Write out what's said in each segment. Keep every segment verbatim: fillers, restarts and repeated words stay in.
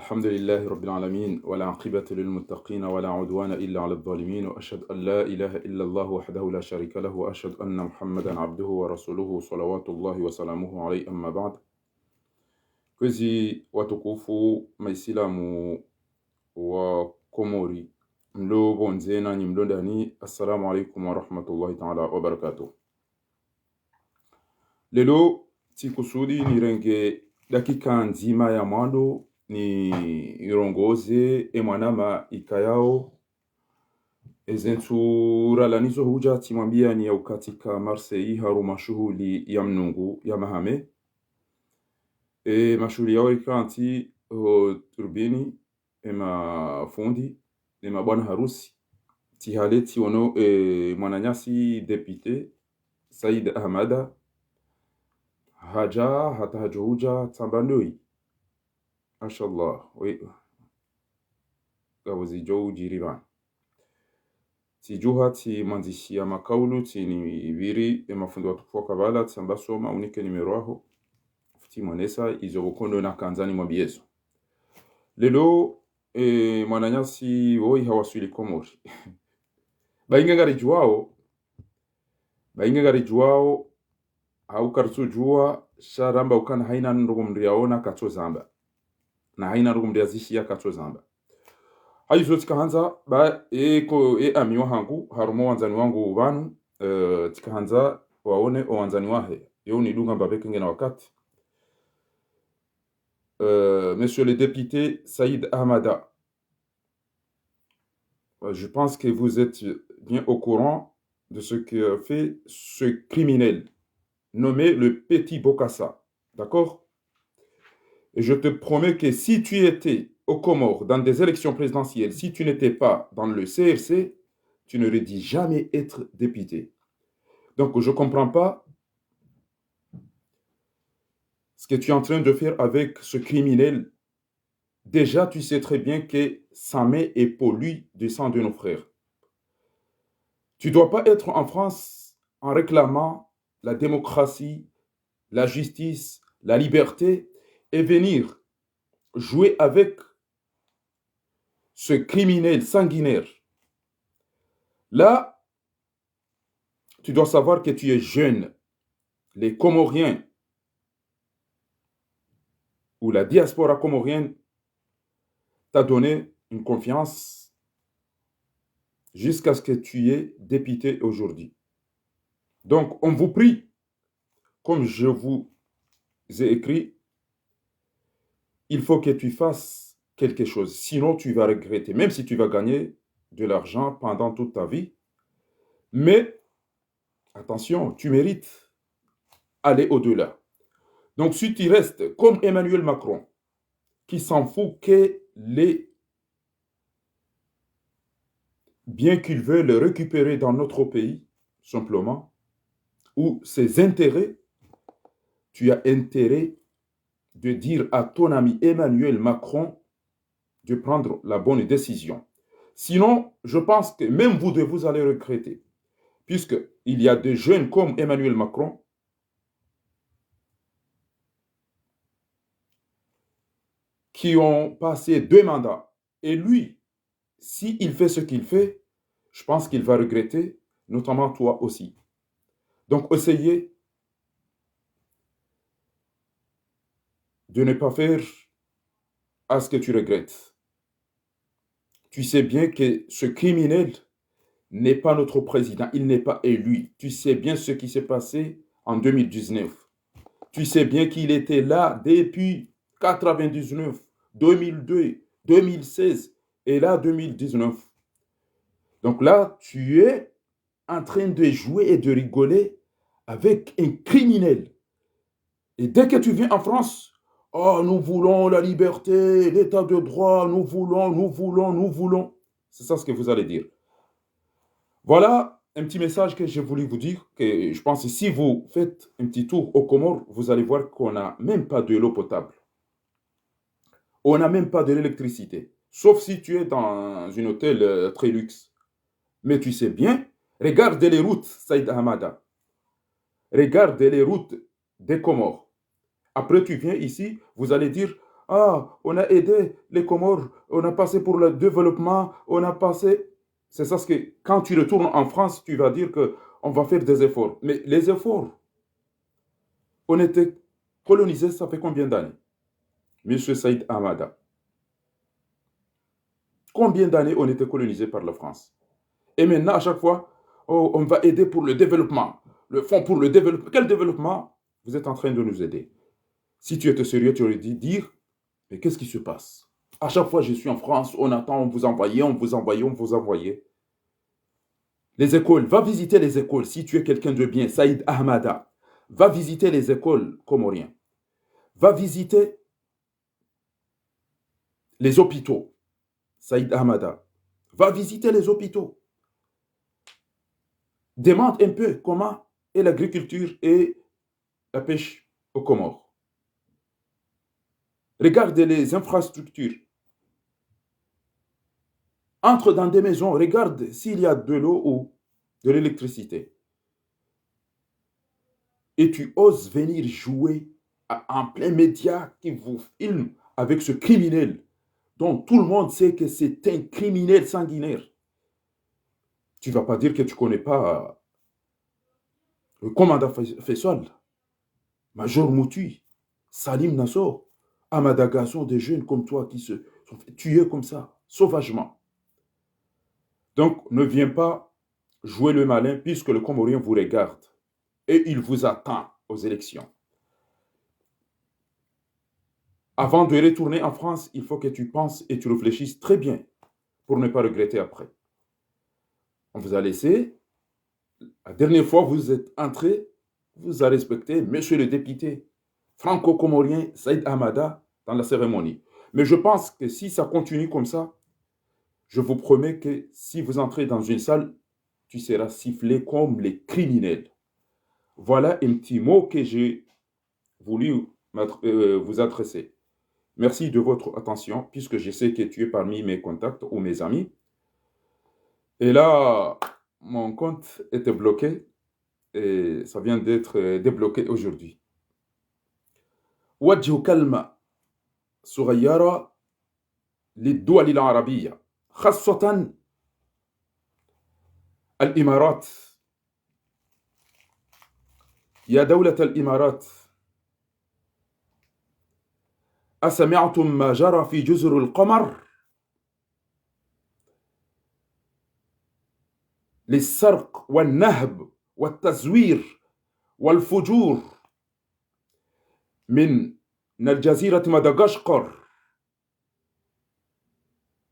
الحمد لله رب العالمين، والعاقبة للمتقين، ولا عدوان إلا على الظالمين، وأشهد أن لا إله إلا الله وحده لا شريك له، وأشهد أن محمدا عبده ورسوله، صلوات الله وسلامه عليه، أما بعد. Kwezi watukufu maislamu wa Komori, mlo pvondze nanyi mlo ndani, assalamu alaikum wa rahmatullahi ta'ala wa barakatuh. Leo tsikusudi nirenge dakika ndzima ya mwando nirongoze e mwanama ikayao eze ntsu ralanizo hudja tsimwambia ni ya ukatika Marseille harumwa shuhuli ya mnungu ya mahame. E mashuhuli yao ikantsi ho turbini, e mafundi, e mabwana harusi. Tsihale tsiono e mwananyasi député Said Ahmada hadja hata hadjo hudja tsamba ndoi. Mashallah, oui. Ngapvo zidjo udjiri pvanu. Tsidjuha tsimwandzishia makaulu, tsinipviri e mafundi watukufu wa kabala, tsamba soma, unike numéro yaho. Tsimwonesa izo pvoko ndo nakandza nimwambie zo. Leo, e, mwananyasi woyi hawaswili Komori. Ba inge ngaridjuwao, ba inge ngaridjuwao, hau karitsudjuwa, sha ramba ukana haina ndrongo mndru yaona katsozamba. Na haina ndrongo mndru yazishia katsozamba. Hayizo tsikahandza, ba, e, ko, e, ami wahangu, harumwa wandzani wangu pvanu, e, tsikahandza waone o wandzani wahe. Yo unidunga mbapvi kenge na wakati. Euh, monsieur le député Said Ahmada, euh, je pense que vous êtes bien au courant de ce que fait ce criminel nommé le Petit Bokassa. D'accord ? Et je te promets que si tu étais aux Comores dans des élections présidentielles, si tu n'étais pas dans le C R C, tu n'aurais dû jamais être député. Donc, je comprends pas ce que tu es en train de faire avec ce criminel. Déjà, tu sais très bien que sa main est polie du sang de nos frères. Tu dois pas être en France en réclamant la démocratie, la justice, la liberté et venir jouer avec ce criminel sanguinaire. Là, tu dois savoir que tu es jeune. Les Comoriens ou la diaspora comorienne t'a donné une confiance jusqu'à ce que tu es député aujourd'hui. Donc, on vous prie, comme je vous ai écrit, il faut que tu fasses quelque chose. Sinon, tu vas regretter, même si tu vas gagner de l'argent pendant toute ta vie. Mais, attention, tu mérites aller au-delà. Donc, si tu restes comme Emmanuel Macron, qui s'en fout que les biens qu'il veut les récupérer dans notre pays, simplement, ou ses intérêts, tu as intérêt de dire à ton ami Emmanuel Macron de prendre la bonne décision. Sinon, je pense que même vous deux, vous allez regretter, puisque il y a des jeunes comme Emmanuel Macron qui ont passé deux mandats. Et lui, si il fait ce qu'il fait, je pense qu'il va regretter, notamment toi aussi. Donc, essayez de ne pas faire à ce que tu regrettes. Tu sais bien que ce criminel n'est pas notre président, il n'est pas élu. Tu sais bien ce qui s'est passé en deux mille dix-neuf. Tu sais bien qu'il était là depuis quatre-vingt-dix-neuf, deux mille deux, deux mille seize et là deux mille dix-neuf. Donc là, tu es en train de jouer et de rigoler avec un criminel. Et dès que tu viens en France, oh, nous voulons la liberté, l'état de droit, nous voulons, nous voulons, nous voulons. C'est ça ce que vous allez dire. Voilà un petit message que j'ai voulu vous dire, que je pense que si vous faites un petit tour aux Comores, vous allez voir qu'on n'a même pas de l'eau potable. On n'a même pas de l'électricité. Sauf si tu es dans un hôtel, euh, très luxe. Mais tu sais bien, regarde les routes, Saïd Ahmada. Regarde les routes des Comores. Après, tu viens ici, vous allez dire, Ah, on a aidé les Comores, on a passé pour le développement, on a passé. C'est ça ce que, quand tu retournes en France, tu vas dire que on va faire des efforts. Mais les efforts, on était colonisés, ça fait combien d'années, Monsieur Saïd Ahmada? Combien d'années on était colonisé par la France? Et maintenant, à chaque fois, oh, on va aider pour le développement. Le fonds pour le développement. Quel développement vous êtes en train de nous aider? Si tu étais sérieux, tu aurais dû dire, mais qu'est-ce qui se passe? À chaque fois, je suis en France, on attend, on vous envoyait, on vous envoyait, on vous envoyait. Les écoles, va visiter les écoles. Si tu es quelqu'un de bien, Saïd Ahmada, va visiter les écoles comoriennes. Va visiter les hôpitaux. Saïd Ahmada, va visiter les hôpitaux. Demande un peu comment est l'agriculture et la pêche aux Comores. Regarde les infrastructures. Entre dans des maisons, regarde s'il y a de l'eau ou de l'électricité. Et tu oses venir jouer à- en plein média qui vous filme avec ce criminel dont tout le monde sait que c'est un criminel sanguinaire. Tu vas pas dire que tu connais pas le commandant Fay- Faisal, Major Mouti, Salim Nassor, Ahmada Gazon, des jeunes comme toi qui se sont fait tuer comme ça, sauvagement. Donc, ne viens pas jouer le malin puisque le Comorien vous regarde et il vous attend aux élections. Avant de retourner en France, il faut que tu penses et tu réfléchisses très bien pour ne pas regretter après. On vous a laissé. La dernière fois, vous êtes entré, vous a respecté, monsieur le député franco-comorien Saïd Ahmada, dans la cérémonie. Mais je pense que si ça continue comme ça, je vous promets que si vous entrez dans une salle, tu seras sifflé comme les criminels. Voilà un petit mot que j'ai voulu m'adre- euh, vous adresser. Merci de votre attention, puisque je sais que tu es parmi mes contacts ou mes amis. Et là, mon compte était bloqué et ça vient d'être euh, débloqué aujourd'hui. أوجه كلمة صغيرة للدول العربية، خاصة الإمارات. يا دولة الإمارات، أسمعتم ما جرى في جزر القمر؟ للسرق والنهب والتزوير والفجور من، من الجزيرة مدغشقر،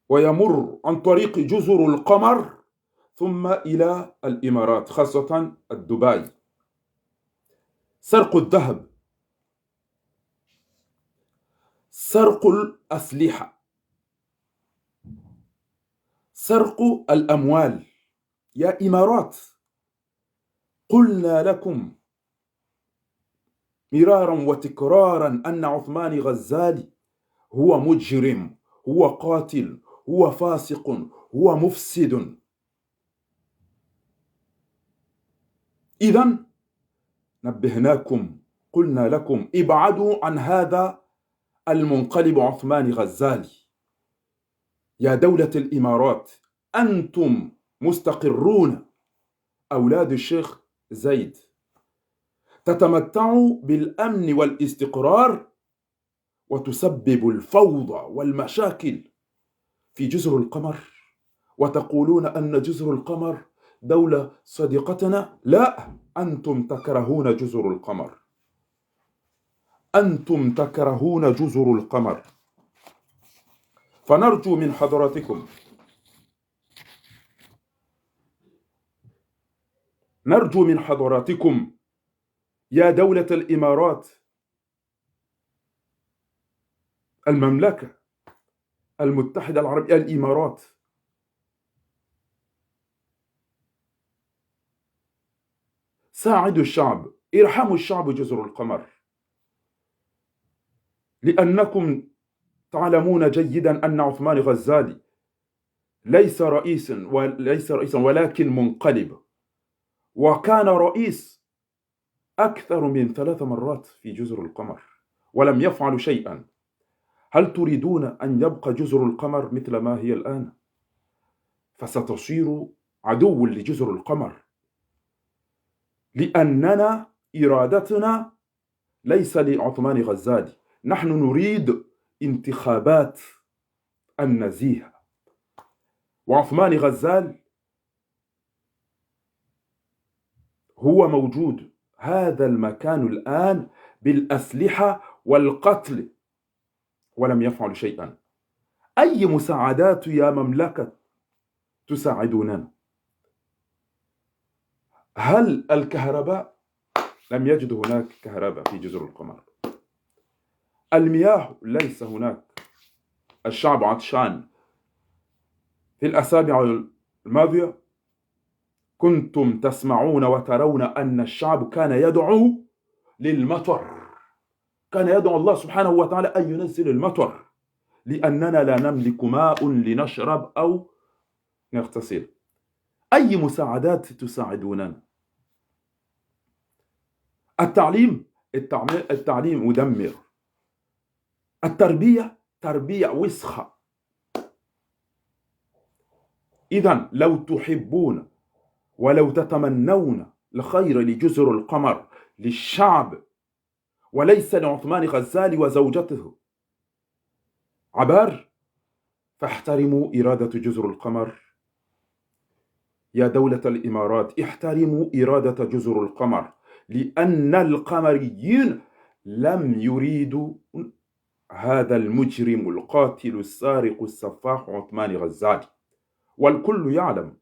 ويمر عن طريق جزر القمر ثم إلى الإمارات، خاصة الدبي. سرق الذهب، سرق الأسلحة، سرق الأموال. يا إمارات، قلنا لكم مرارا وتكرارا أن عثمان غزالي هو مجرم، هو قاتل، هو فاسق، هو مفسد. إذن نبهناكم، قلنا لكم ابعدوا عن هذا المنقلب عثمان غزالي. يا دولة الإمارات، أنتم مستقرون، أولاد الشيخ زايد، تتمتعوا بالأمن والاستقرار، وتسببوا الفوضى والمشاكل في جزر القمر، وتقولون أن جزر القمر دولة صديقتنا. لا، أنتم تكرهون جزر القمر. أنتم تكرهون جزر القمر. فنرجو من حضراتكم، نرجو من حضراتكم يا دولة الإمارات، المملكة المتحدة العربية، الإمارات، ساعدوا الشعب، ارحموا الشعب جزر القمر، لأنكم تعلمون جيدا أن عثمان غزالي ليس رئيس، وليس رئيسا، ولكن منقلب، وكان رئيس أكثر من ثلاث مرات في جزر القمر ولم يفعل شيئا. هل تريدون أن يبقى جزر القمر مثل ما هي الآن؟ فستصير عدو لجزر القمر، لأننا إرادتنا ليس لعثمان غزالي. نحن نريد انتخابات النزيهة. وعثمان غزال هو موجود هذا المكان الآن بالأسلحة والقتل، ولم يفعل شيئا. أي مساعدات يا مملكة تساعدوننا؟ هل الكهرباء؟ لم يجد هناك كهرباء في جزر القمر. المياه ليس هناك. الشعب عطشان. في الأسابيع الماضية كنتم تسمعون وترون أن الشعب كان يدعو للمطر، كان يدعو الله سبحانه وتعالى أن ينزل المطر، لأننا لا نملك ماء لنشرب أو نغتسل. أي مساعدات تساعدوننا؟ التعليم، التعمي-، التعليم مدمر. التربية، تربية وسخة. إذن لو تحبون ولو تتمنون الخير لجزر القمر، للشعب، وليس لعثمان غزالي وزوجته عبار، فاحترموا إرادة جزر القمر. يا دولة الإمارات، احترموا إرادة جزر القمر، لأن القمريين لم يريدوا هذا المجرم القاتل السارق السفاح عثمان غزالي. والكل يعلم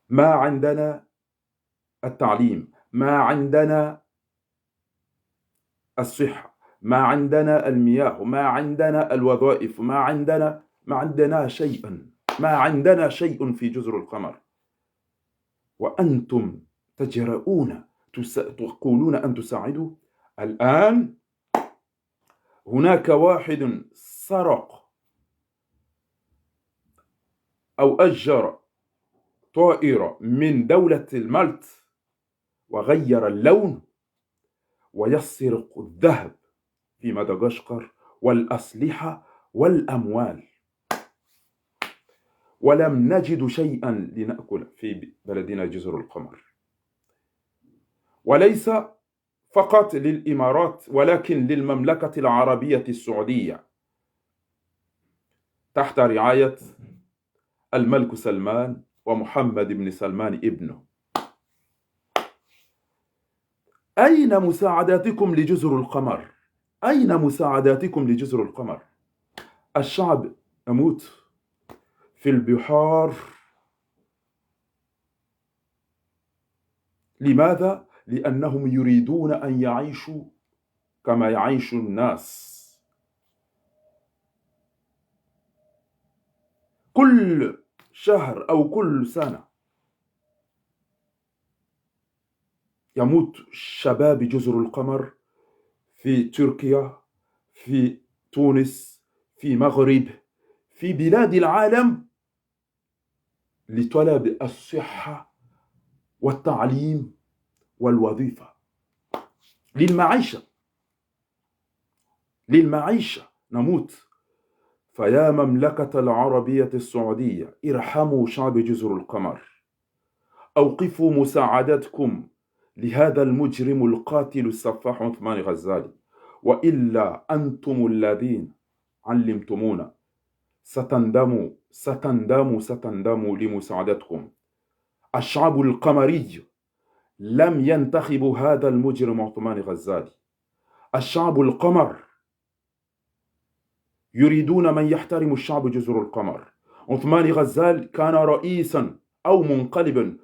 ما عندنا التعليم، ما عندنا الصحة، ما عندنا المياه، ما عندنا الوظائف، ما عندنا، ما عندنا شيئا، ما عندنا شيء في جزر القمر. وأنتم تجرؤون، تس-، تقولون أن تساعدوا. الآن هناك واحد سرق أو أجر طائرة من دولة المالت وغير اللون ويسرق الذهب في مدغشقر والأسلحة والأموال، ولم نجد شيئا لنأكل في بلدنا جزر القمر. وليس فقط للإمارات، ولكن للمملكة العربية السعودية تحت رعاية الملك سلمان ومحمد بن سلمان ابنه. أين مساعداتكم لجزر القمر؟ أين مساعداتكم لجزر القمر؟ الشعب يموت في البحار. لماذا؟ لأنهم يريدون أن يعيشوا كما يعيش الناس. كل شهر أو كل سنة يموت شباب جزر القمر في تركيا، في تونس، في مغرب، في بلاد العالم، لطلب الصحة والتعليم والوظيفة، للمعيشة، للمعيشة نموت. فيا مملكة العربية السعودية، ارحموا شعب جزر القمر، أوقفوا مساعدتكم لهذا المجرم القاتل السفاح عثمان غزالي، وإلا أنتم الذين علمتمونا. ستندموا، ستندموا، ستندموا لمساعدتكم. الشعب القمري لم ينتخب هذا المجرم عثمان غزالي. الشعب القمر يريدون من يحترم الشعب جزر القمر. عثمان غزالي كان رئيسا أو منقلبا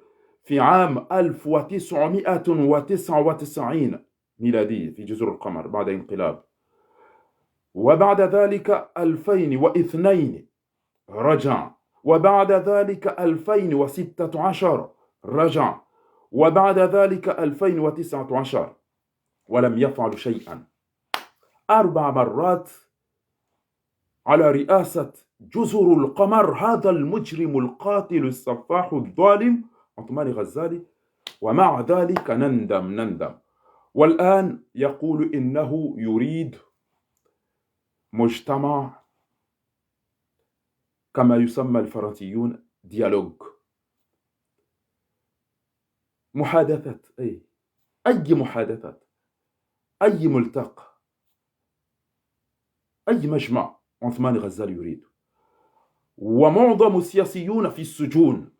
في عام ألف وتسعمائة وتسعة وتسعين ميلادي في جزر القمر بعد انقلاب، وبعد ذلك ألفين واثنين رجع، وبعد ذلك ألفين وستة عشر رجع، وبعد ذلك ألفين وتسعة عشر، ولم يفعل شيئا. أربع مرات على رئاسة جزر القمر هذا المجرم القاتل السفاح الظالم عثمان غزالي، ومع ذلك نندم، نندم. والآن يقول إنه يريد مجتمع كما يسمى الفرنسيون dialogue. محادثات، أي، أي محادثات، أي ملتقى، أي مجمع عثمان غزالي يريد. ومعظم السياسيون في السجون،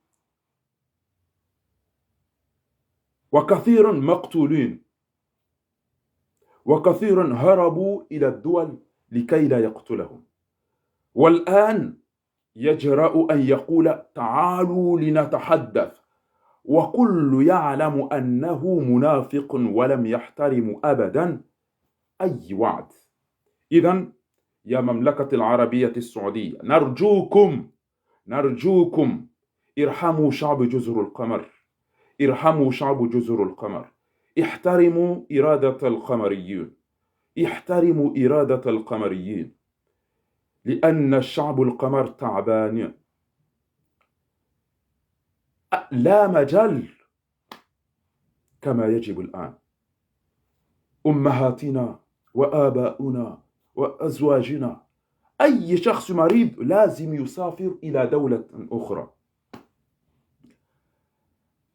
وكثير مقتولين، وكثير هربوا إلى الدول لكي لا يقتلهم. والآن يجرأ أن يقول: "تعالوا لنتحدث"، وكل يعلم أنه منافق ولم يحترم أبدا أي وعد. إذن يا مملكة العربية السعودية، نرجوكم، نرجوكم، ارحموا شعب جزر القمر، ارحموا شعب جزر القمر، احترموا إرادة القمريين، احترموا إرادة القمريين، لأن الشعب القمر تعبان. لا مجال كما يجب الآن. أمهاتنا وآباؤنا وأزواجنا، أي شخص مريض لازم يسافر إلى دولة أخرى.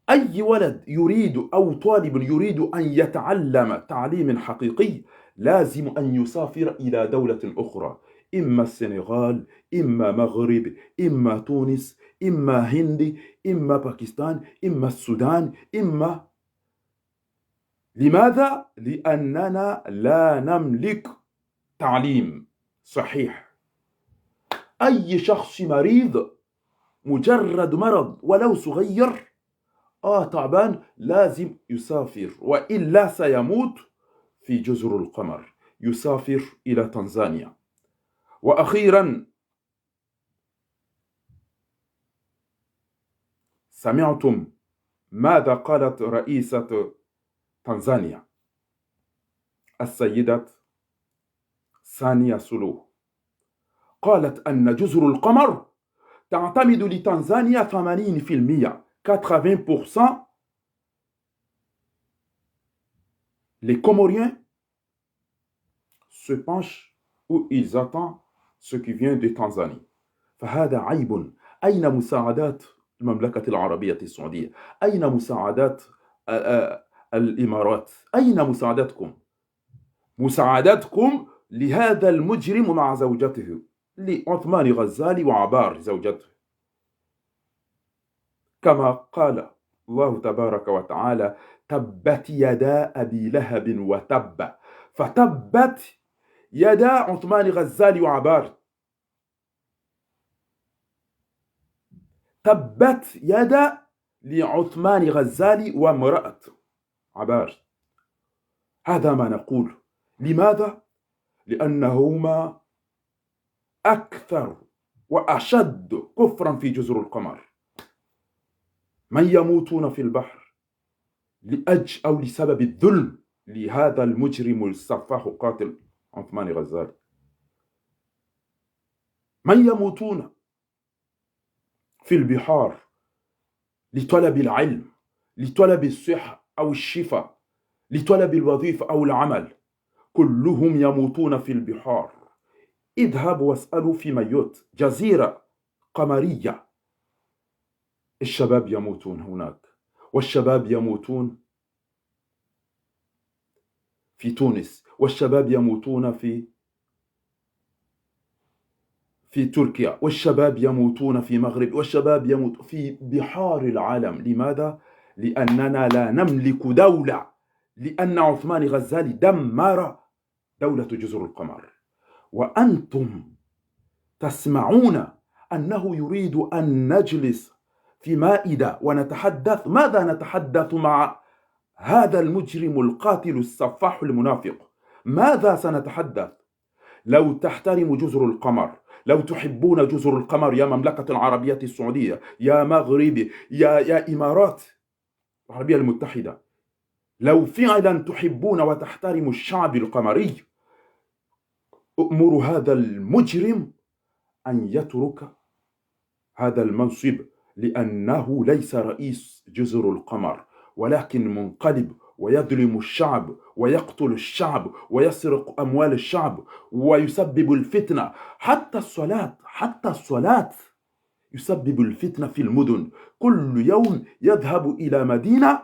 أي ولد يريد أو طالب يريد أن يتعلم تعليم حقيقي لازم أن يسافر إلى دولة أخرى، إما السنغال، إما مغرب، إما تونس، إما هند، إما باكستان، إما السودان، إما، لماذا؟ لأننا لا نملك تعليم صحيح. أي شخص مريض، مجرد مرض ولو صغير، آه، تعبان، لازم يسافر، وإلا سيموت في جزر القمر. يسافر إلى تنزانيا. وأخيرا، سمعتم ماذا قالت رئيسة تنزانيا السيدة سامية سلوه؟ قالت أن جزر القمر تعتمد لتنزانيا ثمانين في المية، quatre-vingts pour cent. Les Comoriens se penchent ou ils attendent ce qui vient de Tanzanie. فهذا عيب. أين مساعدات المملكة العربية السعودية؟ أين مساعدات، آه، آه، الإمارات؟ أين مساعدتكم؟ مساعدتكم لهذا المجرم مع زوجته، لعثمان غزالي وعبار زوجته. كما قال الله تبارك وتعالى: "تبت يدا أبي لهب وتب". فتبت يدا عثمان غزالي وعبار. تبت يدا لعثمان غزالي وامرأة عبار. هذا ما نقول. لماذا؟ لأنهما أكثر وأشد كفرا في جزر القمر. من يموتون في البحر لأجل أو لسبب الظلم لهذا المجرم السفاح قاتل عثمان غزالي. من يموتون في البحار لطلب العلم، لطلب الصحة أو الشفاء، لطلب الوظيفة أو العمل، كلهم يموتون في البحار. اذهب واسألوا في مايوت، جزيرة قمرية، الشباب يموتون هناك، والشباب يموتون في تونس، والشباب يموتون في، في تركيا، والشباب يموتون في مغرب، والشباب يموت في بحار العالم. لماذا؟ لأننا لا نملك دولة، لأن عثمان غزالي دمر دولة جزر القمر. وأنتم تسمعون أنه يريد أن نجلس في مائدة ونتحدث. ماذا نتحدث مع هذا المجرم القاتل السفاح المنافق؟ ماذا سنتحدث؟ لو تحترم جزر القمر، لو تحبون جزر القمر يا مملكة العربية السعودية، يا مغرب، يا، يا إمارات العربية المتحدة، لو فعلا تحبون وتحترموا الشعب القمري، أؤمروا هذا المجرم أن يترك هذا المنصب، لأنه ليس رئيس جزر القمر، ولكن منقلب ويظلم الشعب ويقتل الشعب ويسرق أموال الشعب ويسبب الفتنة. حتى الصلاة، حتى الصلاة يسبب الفتنة في المدن. كل يوم يذهب إلى مدينة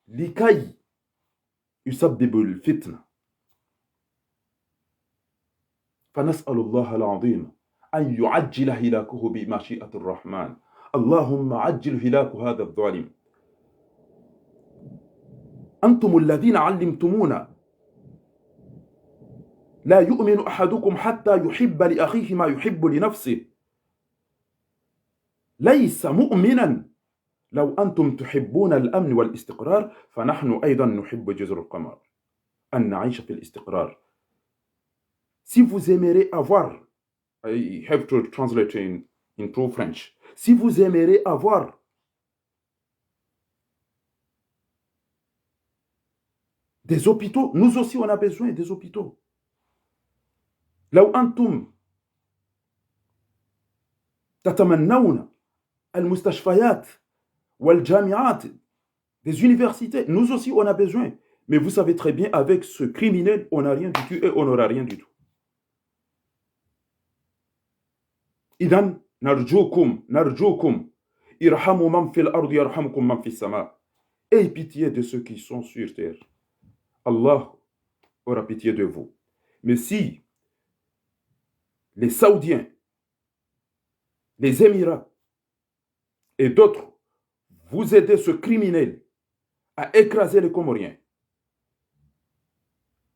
لكي يسبب الفتنة. فنسأل الله العظيم أن يعجل هلاكه بمشيئة الرحمن. اللهم عجل هلاك هذا الظالم. أنتم الذين علمتمونا: لا يؤمن أحدكم حتى يحب لأخيه ما يحب لنفسه. ليس مؤمنا. لو أنتم تحبون الأمن والاستقرار، فنحن أيضا نحب جزر القمر، أن نعيش في الاستقرار. Si vous aimerez avoir, I have to translate in, into French. Si vous aimerez avoir des hôpitaux, nous aussi on a besoin des hôpitaux. لو أنتم تتمنون المستشفيات والجامعات, des universités, nous aussi on a besoin. Mais vous savez très bien, avec ce criminel, on n'a rien du tout et on n'aura rien du tout. إذن نرجوكم، نرجوكم، ارحموا من في الأرض يرحمكم من في السماء. Ayez pitié de ceux qui sont sur terre. Allah aura pitié de vous. Mais si les Saoudiens, les Émirats et d'autres, vous aidez ce criminel à écraser les Comoriens,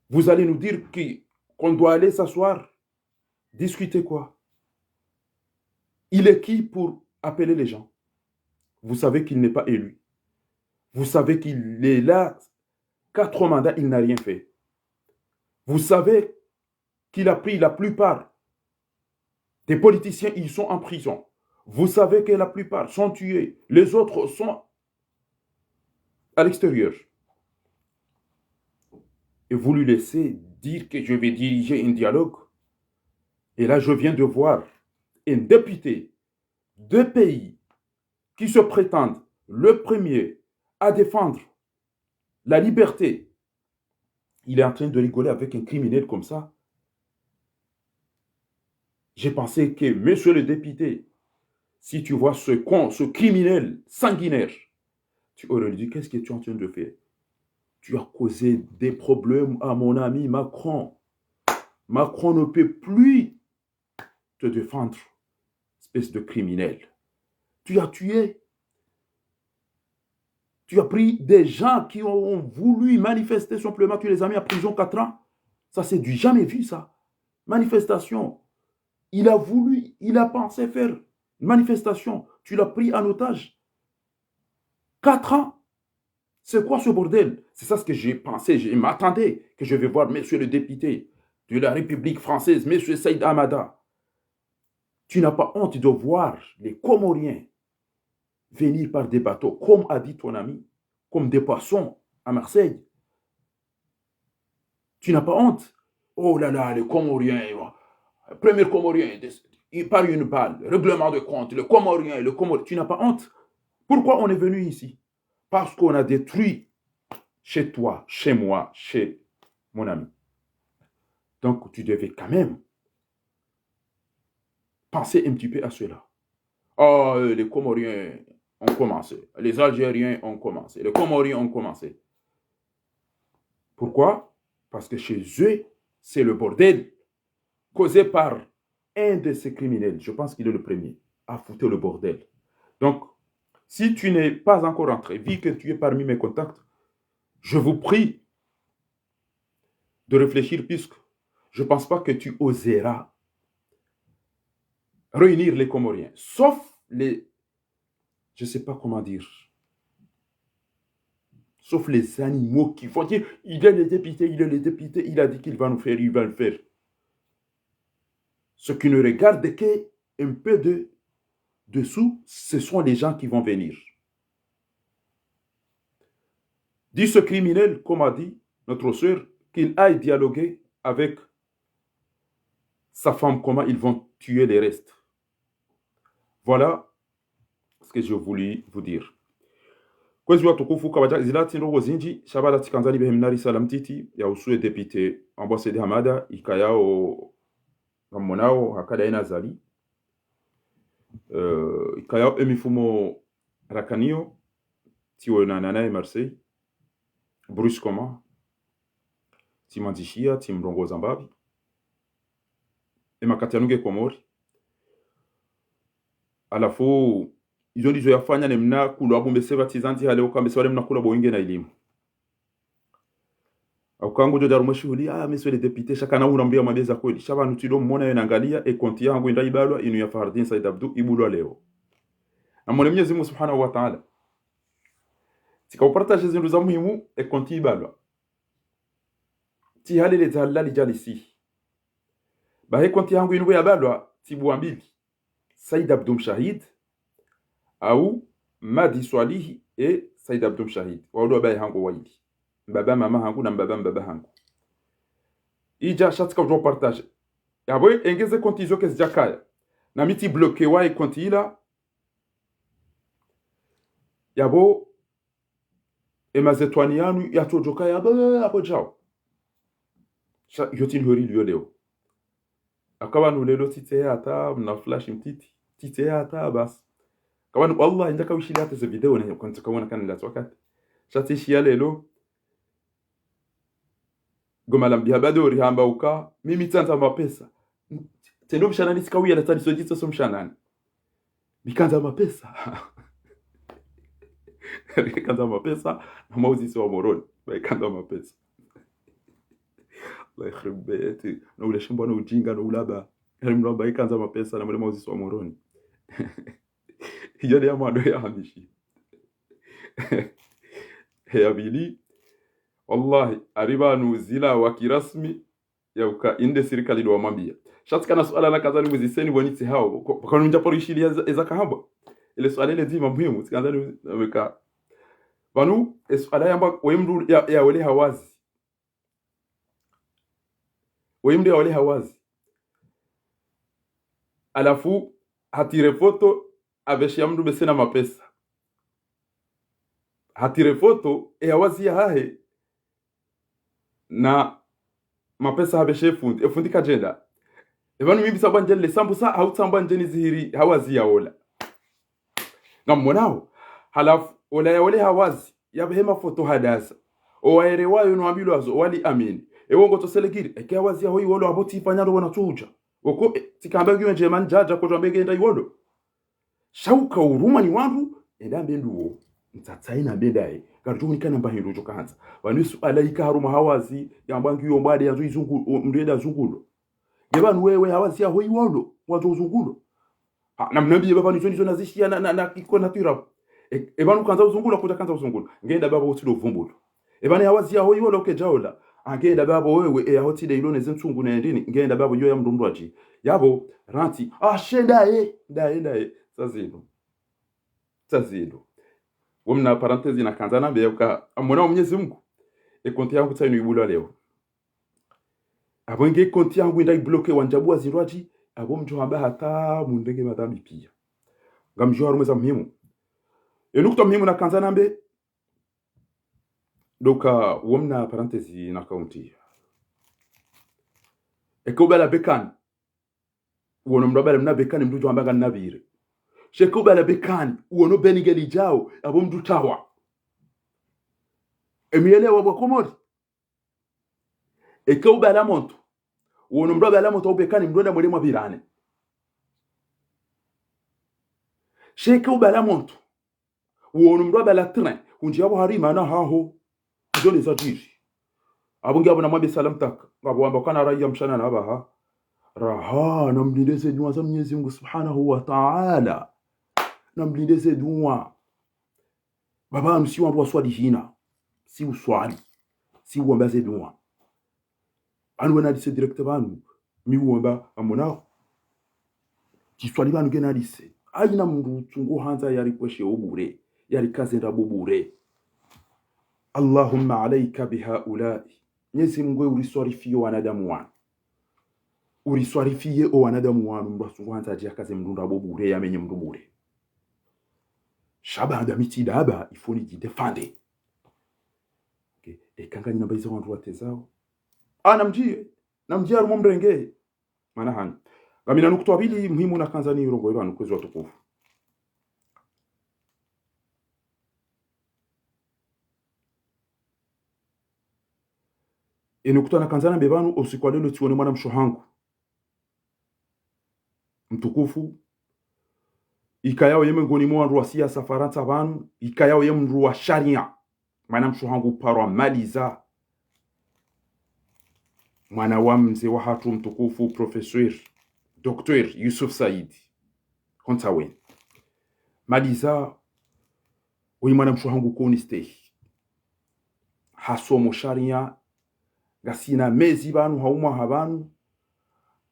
vous allez nous dire qui, qu'on doit aller s'asseoir, discuter quoi ? Il est qui pour appeler les gens ? Vous savez qu'il n'est pas élu. Vous savez qu'il est là, quatre mandats, il n'a rien fait. Vous savez qu'il a pris la plupart des politiciens, ils sont en prison. Vous savez que la plupart sont tués. Les autres sont à l'extérieur. Et vous lui laissez dire que je vais diriger un dialogue. Et là, je viens de voir un député de pays qui se prétendent le premier à défendre la liberté, il est en train de rigoler avec un criminel comme ça. J'ai pensé que, monsieur le député, si tu vois ce con, ce criminel sanguinaire, tu aurais dit, qu'est-ce que tu es en train de faire ? Tu as causé des problèmes à mon ami Macron. Macron ne peut plus te défendre, espèce de criminel. Tu as tué. Tu as pris des gens qui ont voulu manifester simplement, tu les as mis en prison quatre ans. Ça, c'est du jamais vu, ça. Manifestation. Il a voulu, il a pensé faire une manifestation. Tu l'as pris en otage. Quatre ans. C'est quoi ce bordel ? C'est ça ce que j'ai pensé. Je m'attendais que je vais voir monsieur le député de la République française, monsieur Saïd Hamada. Tu n'as pas honte de voir les Comoriens venir par des bateaux, comme a dit ton ami, comme des poissons à Marseille. Tu n'as pas honte ? Oh là là, les Comoriens, premier Comorien, il part une balle, règlement de compte, le Comorien, le Comorien. Tu n'as pas honte ? Pourquoi on est venu ici ? Parce qu'on a détruit chez toi, chez moi, chez mon ami. Donc, tu devais quand même penser un petit peu à cela. Oh, euh, les Comoriens ont commencé. Les Algériens ont commencé. Les Comoriens ont commencé. Pourquoi ? Parce que chez eux, c'est le bordel causé par un de ces criminels. Je pense qu'il est le premier à foutre le bordel. Donc, si tu n'es pas encore entré, vu que tu es parmi mes contacts, je vous prie de réfléchir, puisque je pense pas que tu oseras réunir les Comoriens, sauf les, je sais pas comment dire, sauf les animaux qui vont dire, il est le député, il est le député, il a dit qu'il va nous faire, il va le faire. Ce qui ne regarde que un peu de dessous, ce sont les gens qui vont venir. Dis ce criminel, comme a dit notre sœur, qu'il aille dialoguer avec sa femme, comment ils vont tuer les restes. Voilà ce que je voulais vous dire. Kwezi watukufu, kapvadja zila tsi ndrongoo zindji, sha pvala tsikandza nibehe mna risala mtiti ya uhusu ye député Ambwa Said Hamada, ikayao ngammonao hakada ena Azali. Eh, ikayao emifumo rakanayo, tsiwonana naye Marseille, brusquement, tsimwandzishia, tsimrongoza mbapvi. Emakati yanu nge Komori. Halafu, izo ndizo yafanya ne mna kula abu mbese pvatsi zandzi hale uka mbese wale mna kula bo wenge na ilimu. Hauka ngudjo dja harumwa shuhuli, ah, monsieur le député, sha kana unambiya mabeza kweli. Sha pvanu tsido mmona yo nangalia, e konti yangu inda ibalwa, inu ya Fahardine Said Abdou, ibulwa leo. Namone Mnyezi Mungu Subhanahu wa Ta'ala. Tsika upartaje zindru za muhimu, e konti ibalwa. Tsihalele dza halali djalisi. Bahe konti yangu inu yabalwa, tsibuwa mbili. Said Abdou Mshahid, au Madi Swalihi e Said Abdou Mshahid. Waudu wabaye hangu waili. Mbaba mama hangu na mbaba mbaba hangu. Idja sha tsika udjo partaje. Yapvo engeze konti izo kazidjakaya. Na mi tsiblokewa e konti ila. Yapvo emazetwani yanu yatsodjoka yapvo, yapvo djao. Sha, iyo tsi ndrongoo iliyo leo. Haka pvanu leo tsitseya hata, mna flash mtiti. Tsitseya hata, basi. Haka pvanu, wallah, indaka wishiliya hata ze video ne, kwantsi kawona kana latsi wakati. Sha tsishiya leo, goma lambiha bado rihamba uka, mimi tsandza mapesa. Tsendo mshanani tsikawiya na tsadi sodjitso so mshanani. Mikandza mapesa. Mikandza mapesa, na mauzisi wa Moroni. Mikandza mapesa. Allah yakhrib bayati. Na ule shimbo na ujinga na ulaba. Yaani mlaba ikandza mapesa na mule mauzisi wa Moroni. Iyo nde ya mwando ya hamishi. He ya pvili. Wallahi, hari pvanu zila wa kirasmi, yauka inde sirikali ndo wamwambiya. Sha tsikana suala nakandza nimuziseni pvonitsi hao. Ko-, kwa nunja paro ishiliya eza, eza kahamba. Ile suala ile dzima muhimu, tsikandza ni, nameka. Pvanu, e suala yamba, we mndru ya, ya wole hawazi. We mndru ya wole hawazi. Halafu, hatire foto, apveshe ya mndru bese na mapesa. Hatire foto, e hawazi yahahe, na mapesa hapveshe e fundi. E fundi kadjenda. E pvanu mimi tsamba ndjeni le sambusa, hau tsamba ndjeni zihiri hawazi ya ola. Ngammonao. Halafu, ola ya wole hawazi, yapvehe mafoto hadaza. Owaelewayo no wambilwazo, owali amini. Ewo ngotso selekiri, eke hawazi yaho iwolo, apvo tsifanya ndo wona tsuja. Oko, e, tsikamba ngiyo ndjema ndjadja, kodjo ambe ngenda iwolo. Sha uka urumwa ni wandru, enda mbe nduwo. Mtsatsayi na mbe ndaye. Karidjo hunika namba hindru djo kandza. Pvanu suala ika harumwa hawazi, yamba ngiyo mbwade yandzo izungu-, o, mndru yenda zungulo. Nge pvanu wewe hawazi yaho iwolo, wandzo uzungulo. Ha, na mnambiye pvanu izo ndizo nazishiya na, na, na, iko na tirabu. E, e pvanu kandza uzungulo, kudja kandza uzungulo. Ngenda baba utsido vumbulu. E pvanu hawazi yaho iwolo kedja ola. Angenda baba wewe, e yaho tsi nde ilo ne zintsungu ne ndini. Ngenda baba iyo ya mndru mndru adji. Yapvo, rantsi. Ah, she ndaye, ndaye, ndaye. Sa zindru. Sa zindru. Wo mna parenthèse nakandza nambe yauka, ngammonao Mnyezi Mungu. E konti yangu tsa inu ibulwa leo. Apvo nge konti yangu inda ibloke wandjabuwa zindru adji, apvo mdjo hamba hata mundenge madhambi piya. Ngamdjo harumwa eza muhimu. E nukta muhimu nakandza nambe, ndo uka wo mna parenthèse na akaunti. Eke ubala bekani. Uwono mndru abala mna bekani mndru djo hamba nganina pvire. Sha eke ubala bekani, uwono beni ngelidjao, apvo mndru tawa. Emuyelewa bo Wakomori. Eke ubala monto. Uwono mndru abala monto au bekani mndru enda mwele mwapvirane. Sha eke ubala monto. Uwono mndru abala train, hundjiya pvo hari mana haho. Izo nde zadjiri. Apvo nge apvo namwambe salamu taka. Ngapvo wamba kana raha mshana na apvaha. Raha, namlinde ze duwa za Mnyezi Mungu Subhanahu wa Ta'ala. Namlinde ze duwa. Baba, anu si wandru waswalihina. Si uswali. Si uwamba ze duwa. Anu wena hadise direct pvanu, mi uwamba ngammonao. Tsiswali pvanu ngena hadise. Hayina mndru tsungu handza yaripvweshe obure, yarikaze ndrabo bure. Allahumma alayka bihaulai. Mnyezi Mungu uriswarifiye wanadamu wanu. Uriswarifiye o wanadamu wanu, mndru atsungu handza adje yakaze mndru ndrabo bure, yamenye mndru bure. Sha baanda mi tsi daba, il faut nidjidéfende. Okay. Eka nganyi namba izo wandru watezao. Ah, namdjiye, namdjiye harumwa mrenge. Mana hanyu. Ngamina nukutwa mbili muhimu nakandza nirongowe pvanu kwezi watukufu. Enukutwa nakandza nambe pvanu, o usiku wa leo tsiwone mwanamshe hangu mtukufu, ikayao ye mengoni mwa wandru wa siasa Farantsa pvanu, ikayao ye mndru wa sharia. Mwanamshe hangu uparwa Maliza, mwana wa mze wahatru mtukufu, professeur, docteur Youssouf Said. Kontsa weni. Maliza, oyi mwanamshe hangu koni stehi. Hasomo sharia, ngasina mezi pvanu, ha umwaha pvanu,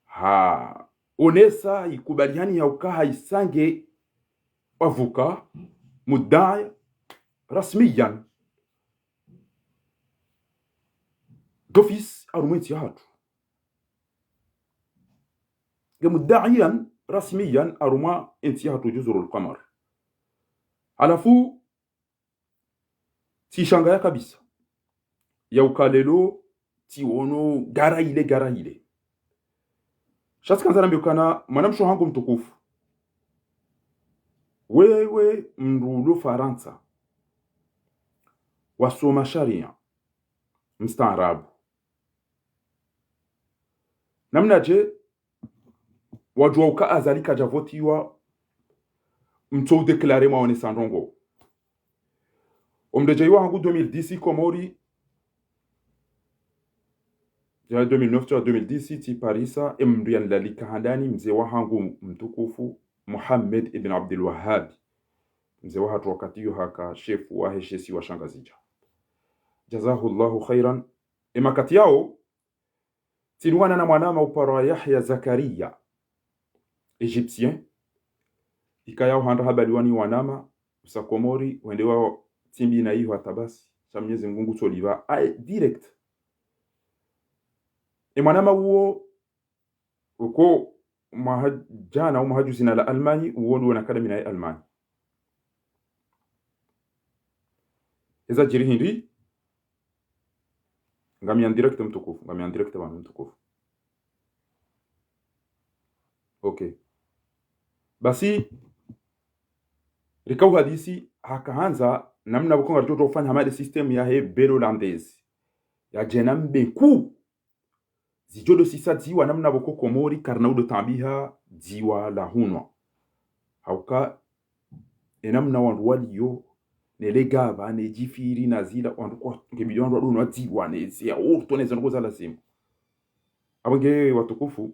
ha onesa ikubali hani ya uka ha isange avocat, mudai, rasmiyan, d'office, harumwa entsi yahatru. Nge mudaiyan, rasmiyan, harumwa entsi yahatru Juzurul Qamar. Halafu, tsishangaya kabisa ya uka leo tsiwono gara ile, gara ile. Sha tsikandza nambe ukana mwanamshe hangu mtukufu, wewe mndru ulo Farantsa, wasoma sharia, mstaarabu. Namnadje wadjua uka Azali kadjavotiwa, mtso udéclarer mwaonesa ndrongo. Omdru djaiwa hangu deux mille dix Komori, dja deux mille neuf tsi deux mille dix, tsi parisa, emndru yanilalika handani, mze wahangu mtukufu, Mohamed ibn Abdul Wahhab. Mze wahatru wakati yo haka shefu wahe she isiwa sha Ngazidja. Jazahullahu khairan. Emakati yao, tsidungana na mwanama uparwa Yahya Zakaria, égyptien. Ikayao handa habaliwa ni wanama, usa Komori, wende wa tsimbi na iho hata basi. Sha Mwenyezi Mungu ngutsolipva. Aye, direct. E mwanama uwo, uko mwaha djana, au mwaha juzi na la Allemagne, uwo ndo wana akademi naye Allemagne. Eza djiri hindri, ngamina en direct mtukufu, ngamina en direct pvanu mtukufu. Okay. Basi, rika uhadisi, haka handza, namna pvoko ngaridjo ufanya hama nde système yahe belle hollandaise. Yadje nambe nku zidjo ndo sisa dziwa namna pvoko Komori, karina udo tambiha dziwa la hunwa. Hauka, enamna wandru waliyo, ne legava, ne djifiri, na zila, wandru kwa, ngebidi wandru wado nwa dziwa, ne ziya, urto, ne zandru za lazimu. Apvo nge watukufu,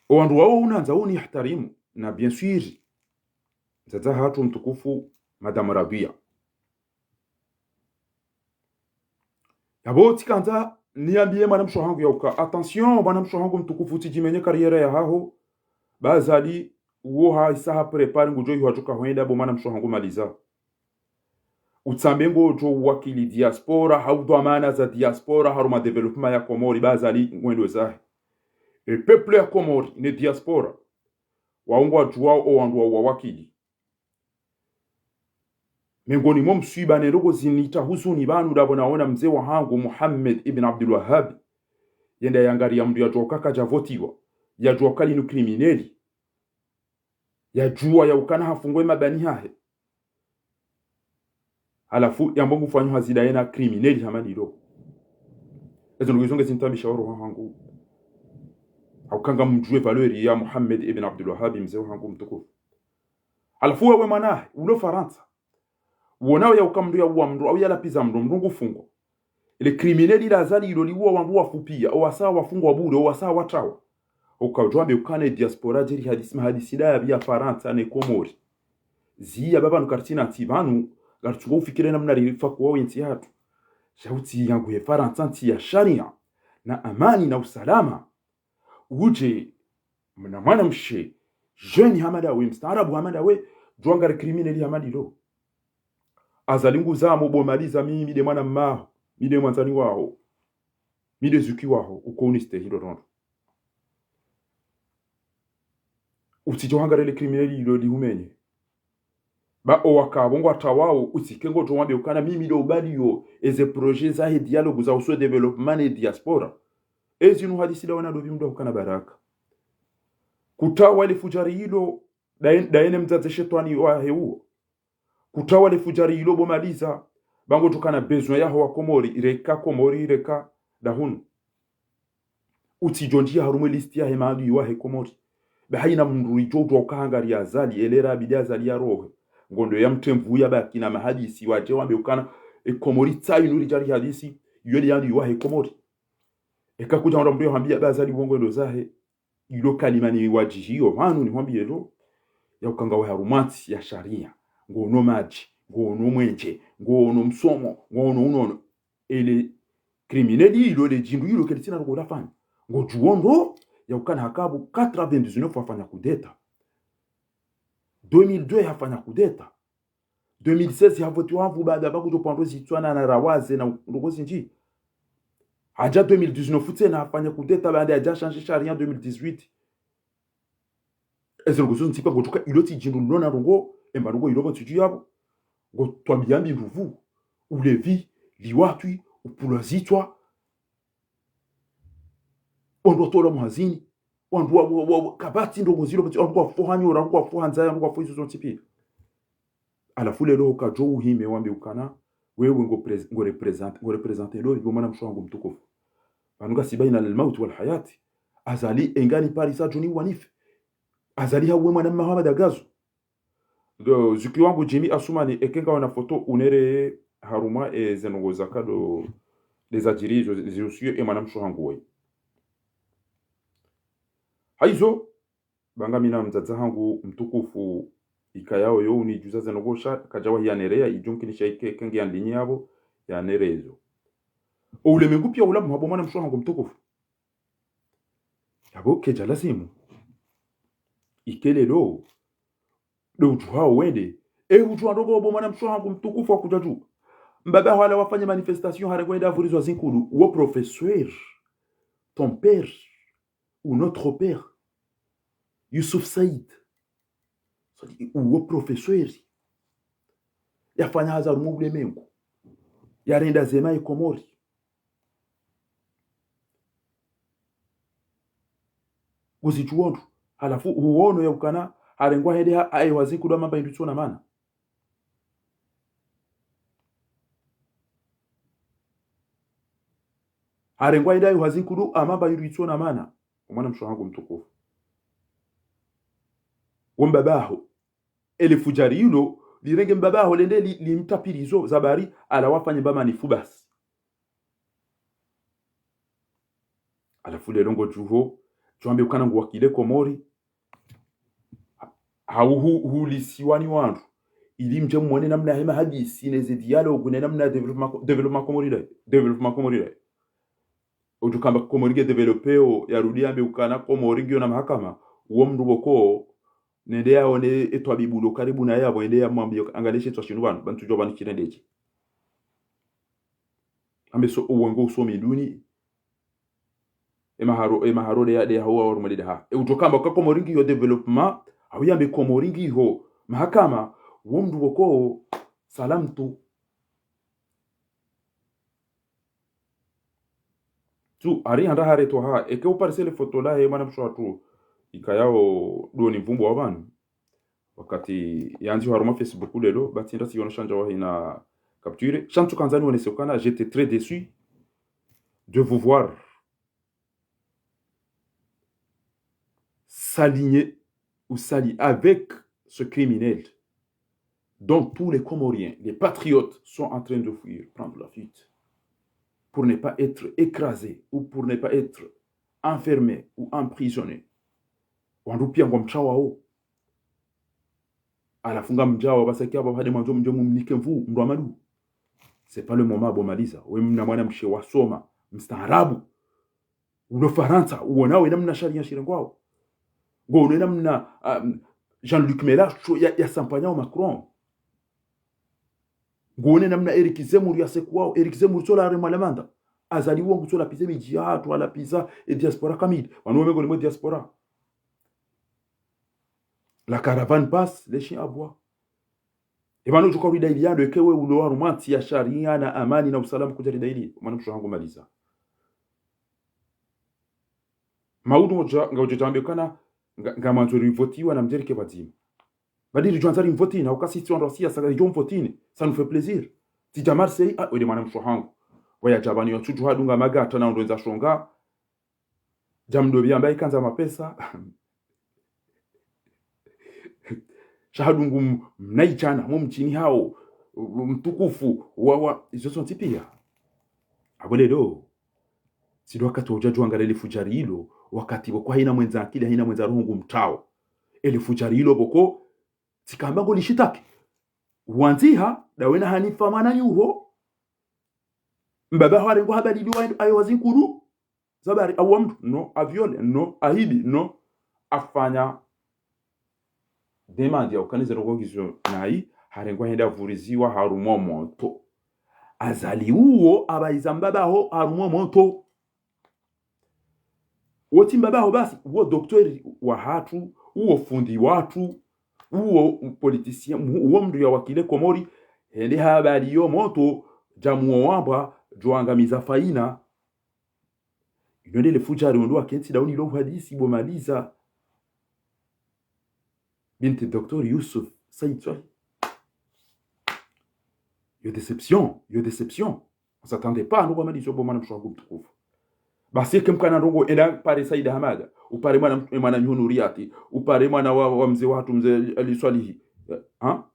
o wandru wao unandza uni ihtarimu, na bien sûr, mdzadze hatru mtukufu, Madame Rabia. Yapvo tsikandza niyambiye mwanamshe hangu ya uka, attention, mwanamshe hangu mtukufu, tsidjimenye carrière yahaho, ba Azali, uwo ha isa ha préparer ngudjo iho adjuka hwenda, bo mwanamshe hangu Maliza. Utsambe ngodjo uwakili diaspora, hau dhwamana za diaspora, harumwa développement ya Komori, ba Azali ngwendo zahe. E peuple ya Komori, ne diaspora, wao ngwadjuwao o wandru wa uwawakili. Mengoni mwa mswiba ne ndrongo zinitria huzuni pvanu ndapvo naona mze wahangu Mohamed ibn Abdul Wahhab, yenda yangariya mndru yadjuwa uka kadjavotiwa, yadjuwa uka linu criminel, yadjuwa ya ukana hafungwa emabani hahe. Halafu yambo ngufanyo hazi nda yena criminel hama ndilo. Ezo ndrongo izo ngezinitambisha o roho hangu. Hauka ngamdjuwe valeur ya Mohamed ibn Abdul Wahhab, mze wahangu mtukufu. Halafu wewe mwanahe, ulo Farantsa, uonao ya uka mndru yauwa mndru, au yalapviza mndru, mndru ngufungwa. Ile criminel la Azali ilo liuwa wandru wafu piya, owasa wafungwa bure, owasa watrawa. Uka udjo wambe ukana e diaspora djeri hadisi, mahadisi nda ya pviya Farantsa ne Komori. Ziya pvapvanu karitsina ntsi pvanu, ngaritsungo ufikire namna rifa kuwa entsi yahatru. Sha utsi yangu he Farantsa ntsi ya sharia, na amani na usalama. Udje, mna mwanamshe, jeune hama ndawe, mstaarabu hama ndawe, djuwa ngari criminel hama ndilo. Azali nguzamo bo Maliza, mi, mi nde mwana mmaho, mi nde mwandzani waho, mi nde zuki waho, uko unistehi ndo ndrongo. Utsidjo hangara le criminel ilo lihumenye. Ba owakapvo ngwatawao, utsike ngodjo wambe ukana mimi ndo ubaliyo eze projet zahe dialogue za uso développement ne diaspora. Ezinu hadisi ndawe na ndopvi mndru ukana baraka. Kutawa le fujari ilo, ndaye, ndaye ne mdzadze shetwani wahe uwo. Kutawa le fujari ilo bo Maliza, ba ngodjo kana besoin yaho wa Komori, ireka Komori, ireka dahunu. Utsidjo ndjia harumwa e liste yahe maadui wahe Komori. Ba haina mndru ridjo udjuwa uka hangari Azali, elera abidi Azali yarohe. Ngondo ya mtemvu ya baki na mahadisi wadje wambe ukana, e Komori tsayi nuri djari hadisi, yo le adui wahe Komori. Eka kudja unda mndru yahambia ba Azali wongo ndo zahe, ilo kalima ni wadjihiyo, pvanu ni hwambiye lo, ya uka ngawe harumwa ntsi ya sharia, ngono madji, ngono mwenje, ngono msomo, ngono unono. Ele criminel ilo, le djindru ilo, keli tsina ndrongo lafanya. Ngodjuwo ndo, ya ukana hakabu quatre-vingt-dix-neuf wafanya coup d'État. Deux mille deux hafanya coup d'État. Deux mille seize havotiwa hapvo baada ba kudjo pvandro zitswana na rawaze na ndrongo zindji. Hadja deux mille dix-neuf tsena hafanya coup d'État baada yadja changer sharia deux mille dix-huit. Eze ndrongo zo ntsipa ngodjuka ilo tsi djindru lona ndrongo, emba ndrongo ilo pvo ntsidju yapvo. Ngo twabiya mbi ndopvu, ulevi, liwatwi, upvulwa zitswa, wandru watolwa mwazini, wandru wa, wa, wa, wa, kapvatsi ndrongo zilo, wandru wafoha nyora, wandru wafoha ndzaya, wandru wafoha izo zontsi pia. Halafu leo kadjo uhime wambe ukana, wewe ngo prez-, ngo represent-, ngo represente lo, ibo mwana mshe wangu mtukufu. Pvanu ngasi baina al-mauti wal-hayati. Azali engani Paris adjuni wanife. Azali hauwe mwana Mohamed Agazo. Ndo, zuki wangu Jimmy Asumani, eke ngawe na foto unere harumwa eze ndrongo zaka ndo, ndeza djiri zo, zihusuyo e mwana mshe hangu we. Haizo, ba ngami na mdzadze hangu mtukufu ikayao yo unidjuza ze ndrongo sha, kadjawa yanereya, idjo mkinisha ike, eke nge ya ndinyi yapvo, yanerezo. O ulemengu pia ula muhabo mwana mshe hangu mtukufu. Yapvo kedja lazimu. Ike leo, ndo udjuhao wende. E udjuwa ndrongo bo mwana mshe hangu mtukufu wa kudjadju. Mbaba hwala wafanya manifestation hare kwenda vurizwa zinkulu. Wo professeur. Ton père. Ou notre père. Youssouf Said. Uwo professeur. Yafanya hazi harumwa ulemengu. Yarenda zema ye Komori. Ngozidjuwo ndro. Halafu huono ya ukana, harengwa hende ha, hayiwa zinkulu hamba hindru yitsona mana. Harengwa hende hayiwa zinkulu hamba hindru yitsona mana. Omwana mshe hangu mtukufu. Wo mbaba haho. Ele fujari ilo, lirenge mbaba haho lende li, limtapvirizo za bari, halafu wafanye mba manifu basi. Halafu leo ngodjuho, djo wambe ukana nguwakile Komori, ha, hau hu, hulisiwa ni wandru. Ili mdje mwone namna hema hadisi, neze dialogue, ne namna développement, développement Komori la, développement Komori la. Udjo hamba Komori nge développéo, yarudi yambe ukana Komori ngiyo na mahakama, uwo mndru pvoko, nende yaone etwabibu lo karibu naye yapvo, ende yamwambiye, angalia she tswa shinu pvanu, pvanu tsudjuwa pvanu shirendedje. Hambe so, uwo ngo usomi duni, emaharo, emaharo nde ya, nde ya huwa warumwe nde ha. E udjo hamba ka Komori ngiyo développement, hau yambe Komori ngiyo mahakama, uwo mndru pvoko, salam tu. Tu, hari handa hare twaha, eke uparise le foto lahe mwana mshe hatru, ikayao ndo ni mvumbo wa pvanu. Wakati yandzi harumwa Facebook leo, ba tsi nda tsi yono sha ndja wahi na capture. Sha ntsu kandza niwonese ukana, j'étais très déçu de vous voir s'aligner ou s'allier avec ce criminel dont tous les Comoriens, les patriotes sont en train de fuir, prendre la fuite, pour ne pas être écrasés ou pour ne pas être enfermés ou emprisonnés. Wandru pia ngwamtsawao. Halafu ngamdjawa pvasa kia pvahade mwandzo mdje mumnike nvu, mndru wa madu. C'est pas le moment, bo Maliza. We mna mwana mshe wasoma, mstaarabu. Ulo Farantsa, uwona we namna sharia shirengwao. Ngono namna, um, Jean-Luc Mélenchon ya, ya sampanya wa Macron. Ngone namna Eric Zemmour ya sekuwao. Eric Zemmour tsola haremwa lamanda. Azali wo ngutsola piza midji yahatru, ala piza e diaspora kamili. Wanu wame ngoni mwe diaspora. La caravane passe, les chiens aboient. Epvanu udjo ka uridaili yando, eka we ulo harumwa ntsi ya sharia na amani na usalama kudja ridaili, mwanamshe hangu maliza. Maudu ngodja, ngaudjo djambe kana, nga, ngamwandzo rivotiwa na mdjerike pvadzima. Badi ridjo andza rimvotini, hauka sisi wandru wa siasa, ridjo mvotini, ça nous fait plaisir. Tsidja Marseille, ah, wende mwanamshe hangu. Waya djabani ya tsudju hadunga magata na undrwendza shonga. Djamdo biyamba ikandza mapesa. Sha hadungu m-, mnaidjana, mo mdjini hawo, mtukufu, wa, wa, izo zontsi piya. Apvo leo. Tsi ndo wakati wa udja djuangalia le fudjari ilo, wakati pvoko haina mwendza akili, haina mwendza roho ngu mtrao. Ele fudjari ilo pvoko, tsikamba ngo lishitaki. Wandziha, dawe na Hanifa mwana nyuho. Mbaba hawo harengwa habari ilo wa-, ayo wazinkuru. Zabari, awa mndru, no, aviole, no, ahibi, no, afanya demande ya ukana ze ndrongoo ngizo nayi, harengwa hende avuriziwa harumwa moto. Azali uwo, abaiza mbaba haho harumwa moto. Wo tsi mbaba haho basi, uwo docteur wahatru, uwo fundi wahatru, uwo politicien, uwo mndru ya wakile Komori, hende habari yo moto, djamuwo wambwa, djuangamiza faina. Ino ndele fudjari wendo wakentsi dauni lo uhadisi bo maliza. Binti Docteur Youssouf Said Soilihi. Yo déception, yo déception. On s'attendait pas, ndo kwa maliza bo mwanamshe wangu mtukufu. Basi eke mkana ndrongoo enda pare Said Hamada, upare mwana, mwana Nuhu Nuriyati, upare mwana wa, wa mze wahatru mze Ali Soilihi. Eh, ha?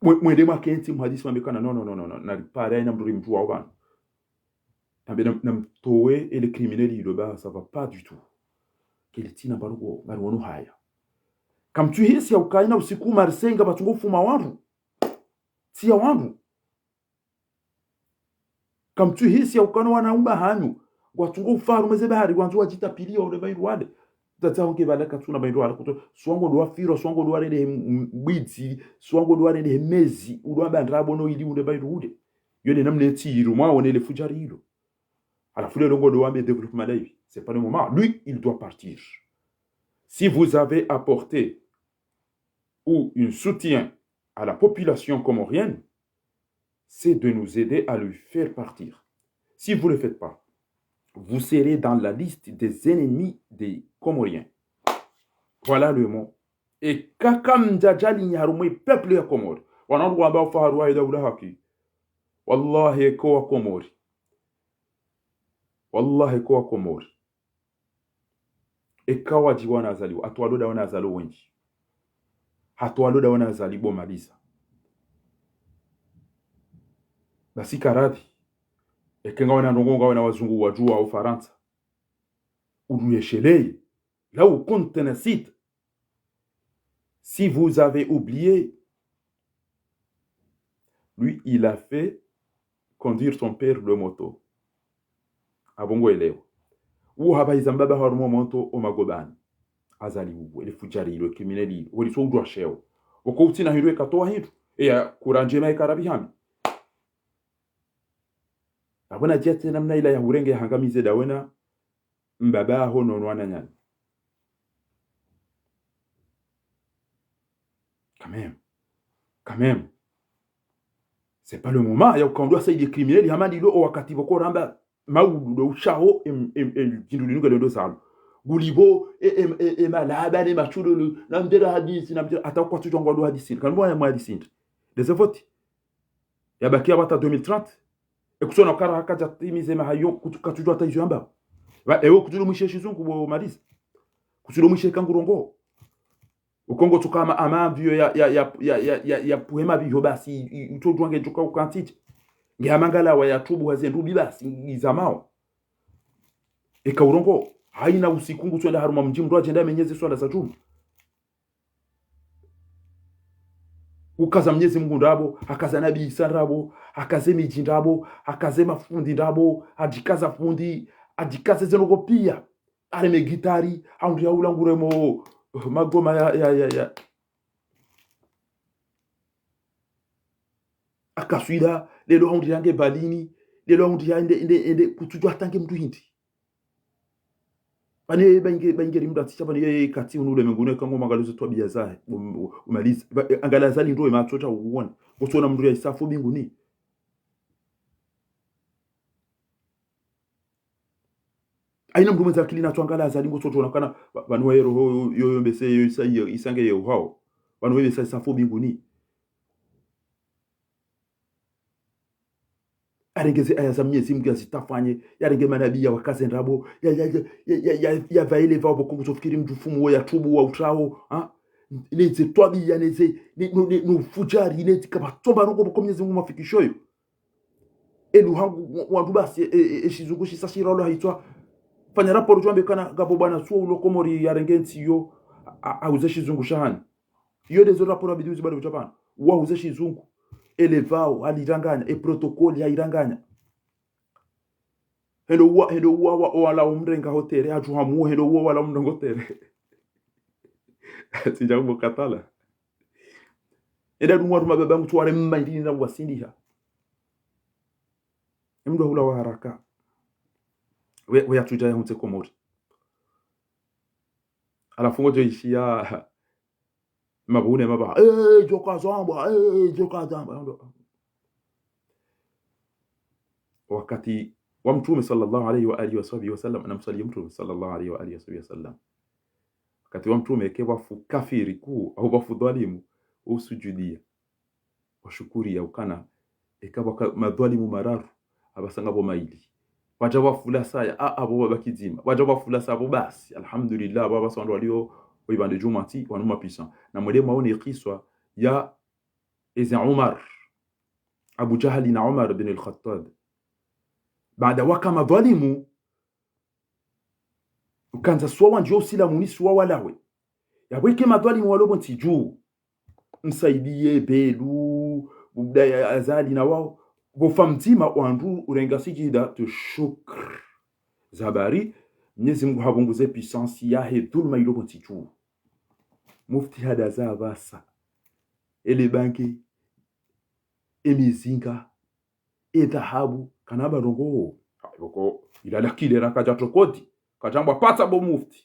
Mwe-, mwende mwakentsi muhadisi mwambe kana, non, non, non, non, non, naripare, haina mndru rimtsuwa opvanu. Nambe nam-, namtowe ele criminel ilo ba, ça va pas du tout. Kele tsina mbarugo, ngari wonu haya. Kamtsuhisi ya ukana usiku Marseille ngapvatsungo fuma wandru. Tsi ya wandru. Kamtsuhisi ya ukana wanaume hanyu. Ngwatsungo ufa harumwa ze bahari, ngwandzo wadjitapiliya ule baindru wale. Tsatsa honge bala katsuna baindru wale kuto. Swango ndo wafiro, swango ndo warende he m-, m-, bwidzi, swango ndo warende he mezi, ulo amba ndrabo no ili ule baindru ule. Yo nde namna ntsi ilo, mwaone le fudjari ilo. Halafu leo ngo ndo wambe développement live. C'est pas le moment. Lui, il doit partir. Si vous avez apporté ou un soutien à la population comorienne, c'est de nous aider à lui faire partir. Si vous ne le faites pas, vous serez dans la liste des ennemis des Comoriens. Voilà le mot. Eka kamdjadjali nyi harumwa ye peuple ya Komori. Wana wandru wamba ufa harumwa ye daula haki. Wallahi eka wa Komori. Wallahi eka wa Komori. Eka wadji wana Azali, hata walo dawana Azali wendji. Hata walo dawana Azali bo maliza. Basi karadhi. Eke ngawena ndrongoo ngawena wazungu wadjuwa Ufarantsa. Uluyesheleye. Lau kunta nasit. Si vous avez oublié, lui, il a fait conduire son père de moto. Apvo ngo elewa. Uwo habaiza mbaba haho harumwa moto o magobani. Azali uwo, ele fudjari ilo, criminel ilo. Weli so udjuwa sheo. Woko utsina hindru eka towa hindru. Eya, kura ndjema eka rabi hami. Apvo nadjia tsena namna ila ya hurenge ya hangamize dawena mbaba haho no wananyangu. Quand même. Quand même. C'est pas le moment ya ukaundwa saidi criminel hama ndilo o wakati pvoko ramba maudu ndo ushaho em, em, em, djindru linu ngalo ndo zalo. Gulibo, e, em, e, e, malaba, ne machululu, na mdjera hadisi, na mdjera, hata kwatsudjuwa ngwandro hadisi. Kanu mwa hadisi. Des votes. Yabakia hata deux mille trente. E kutsona kara hakadja timize mahayo, kutsu-, katsudjuwa hata izo yamba. Ba, ewe kutsulo mwishe shizungu bo maliza. Kutsulo mwishe kangurongo. Ukongo tsuka ama, ama avion ya, ya, ya, ya, ya, ya, ya puhe mabiho basi, i, i, utsodjuwa nge djuka ukantidje. Nge amangala wa ya tubu haze ndrubi basi, izamao. Eka urongo, haina usiku ngutswenda harumwa mdji mndru adjenda amenyeze swala za djuma. Ukaza Mnyezi Mungu ndrabo, hakaza Nabi Isa ndrabo, hakaze midji ndrabo, hakaze mafundi ndrabo, hadjikaza fundi, hadjikaze ze ndrongoo piya. Hareme gitari, hahundri ya ulangure mo, magoma ya, ya, ya, ya. Akaswida, lelo hahundri yange balini, lelo hahundri ya ende, ende, ende, kutsudjuwa hata nge mndru hindri. Pvanu ye bainge, bainge rimdatsi sha pvanu ye kati unu ulemenguni, eka ngo mwangalie ze twabiya zahe, um, um, umaliza. Ba, eh, angalia Azali ndo ye matso sha uwona. Kutsuona mndru ya isafu mbinguni. Haina mndru mwendza akili natso angalia Azali ngo tsotsona kana, pva-, pvanu waye roho yo, yo, yo mbese yo isa, yo isa nge yo hao. Pvanu waye mbesa isafu mbinguni. Yarenge ze aya za Mwenyezi Mungu yazitafanye, yarenge manabi yawakaze ndrabo, ya, ya, ya, ya pvaele pvao pvoko mtsofikiri mndru mfumu wo yatubu wa utrao, ha? Neze twabiya, neze, ne, no, ne, no ufujari, neze kapvatsi mba rongo pvoko Mwenyezi Mungu mwafikisho yo. Elu hangu, wa-, wandru basi, e, e, e, shizungu shisa shiralo haitswa. Fanya rapport djwambe kana ngapvo bwana suo ulo Komori yarenge ntsi yo, a, a, auze shizungu shahani. Iyo ndezo rapport abidi uzi bado kuchapana. Wauze shizungu. Ele pvao, haliranganya, e protocole hairanganya. Hendo uwa, hendo uwa, wa, wala umrenga hotere, hatru hamu, hendo uwa, wala umrenga hotere. Tsinja kumbo katala. Enda dumwa ruma baba mtu ware mma ndini na wasindiha. Emndru hula wa haraka. We, we yatsuja ya huntse Komori. Halafu ngodjo ishiya mabune maba, eh, djoka zamba, eh, djoka zamba. Wakati wa Mtrume swallallahu alayhi wa alihi wa sahbihi wa sallam, na mswali Mtrume swallallahu alayhi wa alihi wa sahbihi wa sallam. Wakati wa Mtrume, eka pvwafu kafiri kuu, au pvwafu dhwalimu, usujudiya. Washukuriya ukana, eka pvwaka madhwalimu mararu, apvasa ngapvo maili. Pvwadja pvwafu lasaya, a, apvo pvwabaki dzima. Pvwadja pvwafu lasaya, apvo basi. Alhamdulillah, apvo apvasa wandru walio, oibande djumati, wanu ma puissant. Na mwende mwaone kiswa ya eze Umar, Abu Jahali na Umar bin al-Khattab. Baada waka madhwalimu, ukandza suwa wandjiyo usilamu ni suwa walawe. Yapvo eka madhwalimu walo pvo ntsi dju. Msaidiye, Belu, Buda ya Azali na wao. Pvo fa mdzima wandru urenga sijida tu shukr. Zabari, Mwenyezi Mungu hapvunguze puissance yahe dhuluma ilo pvo ntsi dju. Mufti hadaza apvasa. Ele bange, emizinga, edhahabu, kana mba rongo. Yoko, ila la clé raka dja tokoti, kadjambwa patsa bo mufti.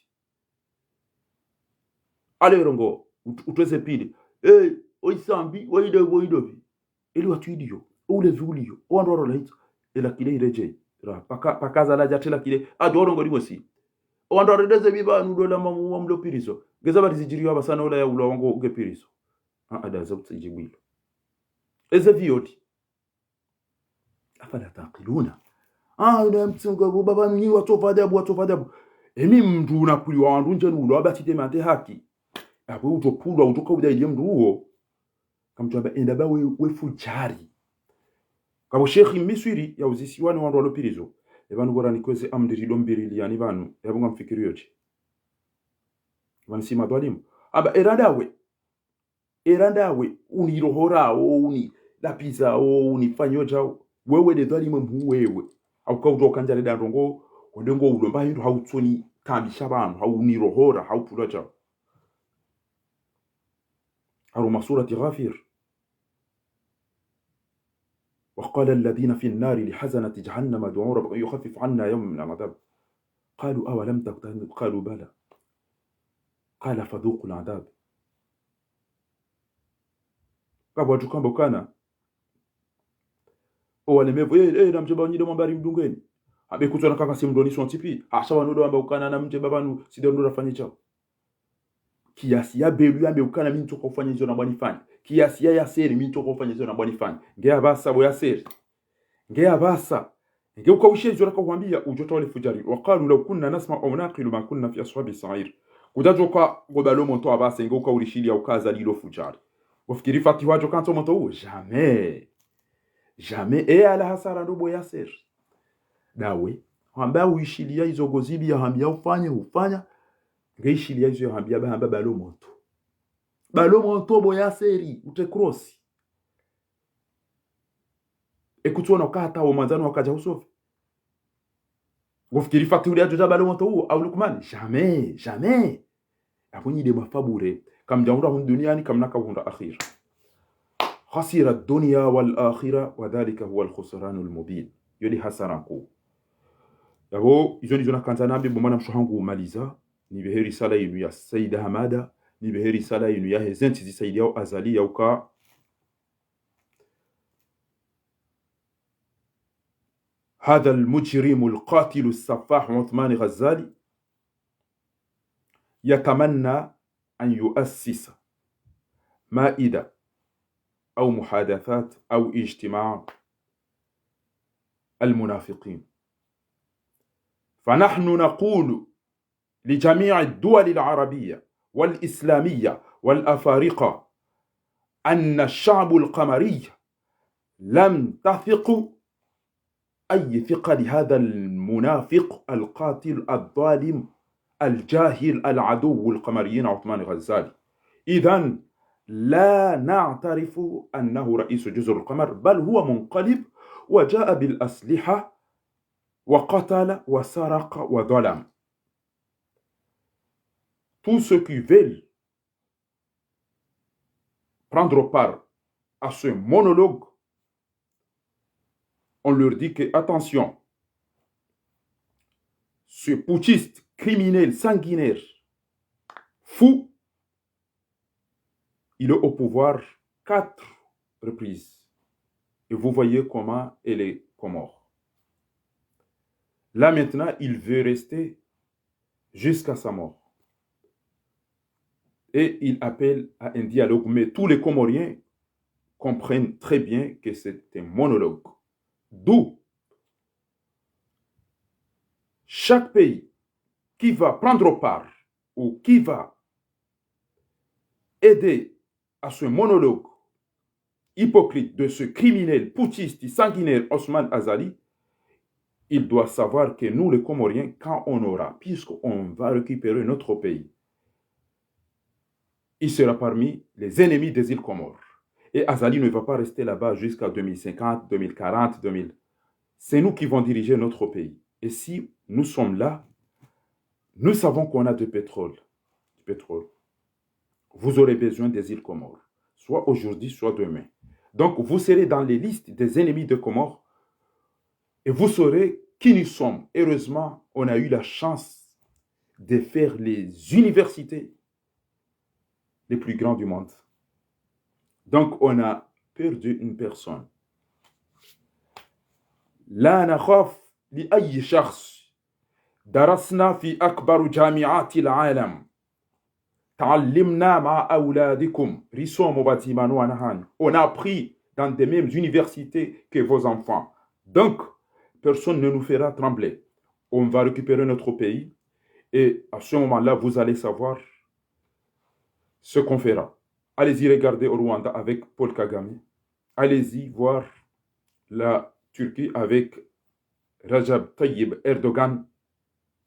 Ale rongo, ut-, utweze pili. Eh, oisambi, oido, oidovi. Eli watsu iliyo, oulevi uliyo, owandru waro la hitso. Ela clé iredjei. Ra, paka, paka zala dja tela clé. Adjo rongo limwesi. Owandru waredeze biba nudola mamu wa mlo prison. Ngeza bari zidjiriyo apvasa na ula ya ula wango nge prison. Ah, adaza utsi djibwilo. Eze vioti. Afala taqiluna. Ah, ina mtsunga bo baba nyi watsofa adabu, watsofa adabu. Emi mndru na kuli wandru ndjeni ulo apvatsi te mate haki. Apvo utopulwa, utoka uda ile mndru uwo. Kamtsu amba enda ba we, we fujari. Kapvo Sheikh Miswiri ya uzisiwa ni wandru walo prison. Epvanu bora nikweze amdiri do mbiri liyani pvanu. Yapvo ngamfikiri yotsi. Pvanu si madhwalimu. Amba eranda we. Eranda we, unirohora o, unilapviza o, unifanyo djao. Wewe de dhwalimu mhu wewe. Hauka utoka ndjale da ndrongo, wende ngo ulomba hindru hautsoni tambisha pvanu, haunirohora, haupulwa djao. Haruma surati Ghafir. وقال الذين في النار لخزنة جهنم ادعوا ربكم يخفف عنا يوما من العذاب. قالوا أولم تك تأمركم؟ قالوا بلى. قال فذوقوا العذاب. Kapvwa tukamba ukana. Owalemevu, eh, eh, namdje ba nyi do mwambari mdungeni. Abe kutsona kaka si mdroni sontsi pi. Asha wanu do wamba ukana namdje ba pvanu, si do ndo rafanye djao. Kiasi ya Belu yambe ukana mi ntsoka ufanya izo na bwani fanya. Kiasi ya Yaseri mi ntsoka ufanya izo na bwani fanya. Nge apvasa bo Yaseri. Nge apvasa. Nge uka ushe izo raka uhwambiya udjo tawale fujari. وقالوا لو كنا نسمع أو نعقل ما كنا في أصحاب السعير. Kudjadjoka ngo balo monto apvasa nge uka urishiliya uka Azali lo fujari. Ngofikiri Fatihu wadjo kantso monto uwo. Jamais. Jamais. E ala hasara ndo bo Yaseri. Dawe. Hamba uishiliya izo gozibi ya hambiya ufanye, ufanya. Nge ishiliya izo ya hambiya ba hamba balo monto. Balo monto bo Yaseri, ute krosi. Ekutsuona uka hata wo mandzani wakadja usofi. Ngofikiri Fatihu uli adjo dja balo monto uwo, au Lukmani? Jamais, jamais. Apvo nyi de mwafa bure. Kamdja hundra hunu duniani, kamna ka uhundra akhira. خسر الدنيا والآخرة وذلك هو الخسران المبين. Yo de hasara nkuu. Yapvo, izo ndizo nakandza nambe bo mwanamshe hangu umaliza, nipvehe risala inu ya Saida Hamada, nipvehe risala inu yahe zentsi zisaidiyao Azali yauka هذا المجرم القاتل السفاح عثمان غزالي يتمنى أن يؤسس مائدة أو محادثات أو اجتماع المنافقين. فنحن نقول لجميع الدول العربية والإسلامية والأفارقة أن الشعب القمري لم تثق أي ثقة لهذا المنافق القاتل الظالم الجاهل العدو القمريين عثمان غزالي. إذن لا نعترف أنه رئيس جزر القمر، بل هو منقلب وجاء بالأسلحة وقتل وسرق وظلم. Tous ceux qui veulent prendre part à ce monologue, on leur dit que, attention, ce putschiste, criminel, sanguinaire, fou, il est au pouvoir quatre reprises. Et vous voyez comment est les Comores. Là maintenant, il veut rester jusqu'à sa mort. Et il appelle à un dialogue, mais tous les Comoriens comprennent très bien que c'est un monologue. D'où chaque pays qui va prendre part ou qui va aider à ce monologue hypocrite de ce criminel putschiste sanguinaire Ousmane Azali, il doit savoir que nous, les Comoriens, quand on aura, puisqu'on va récupérer notre pays, il sera parmi les ennemis des îles Comores. Et Azali ne va pas rester là-bas jusqu'à deux mille cinquante, deux mille quarante, deux mille. C'est nous qui vont diriger notre pays. Et si nous sommes là, nous savons qu'on a du pétrole. Du pétrole. Vous aurez besoin des îles Comores, soit aujourd'hui, soit demain. Donc, vous serez dans les listes des ennemis de Comores et vous saurez qui nous sommes. Heureusement, on a eu la chance de faire les universités les plus grands du monde. Donc, on a perdu une personne. لا نخاف لأي شخص. درسنا في أكبر جامعات العالم. تعلمنا مع أولادكم. Risoma pvadzima no wana hanyu. On a appris dans des mêmes universités que vos enfants. Donc, personne ne nous fera trembler. On va récupérer notre pays. Et à ce moment-là, vous allez savoir ce qu'on fera. Allez-y regarder au Rwanda avec Paul Kagame. Allez-y voir la Turquie avec Recep Tayyip Erdogan,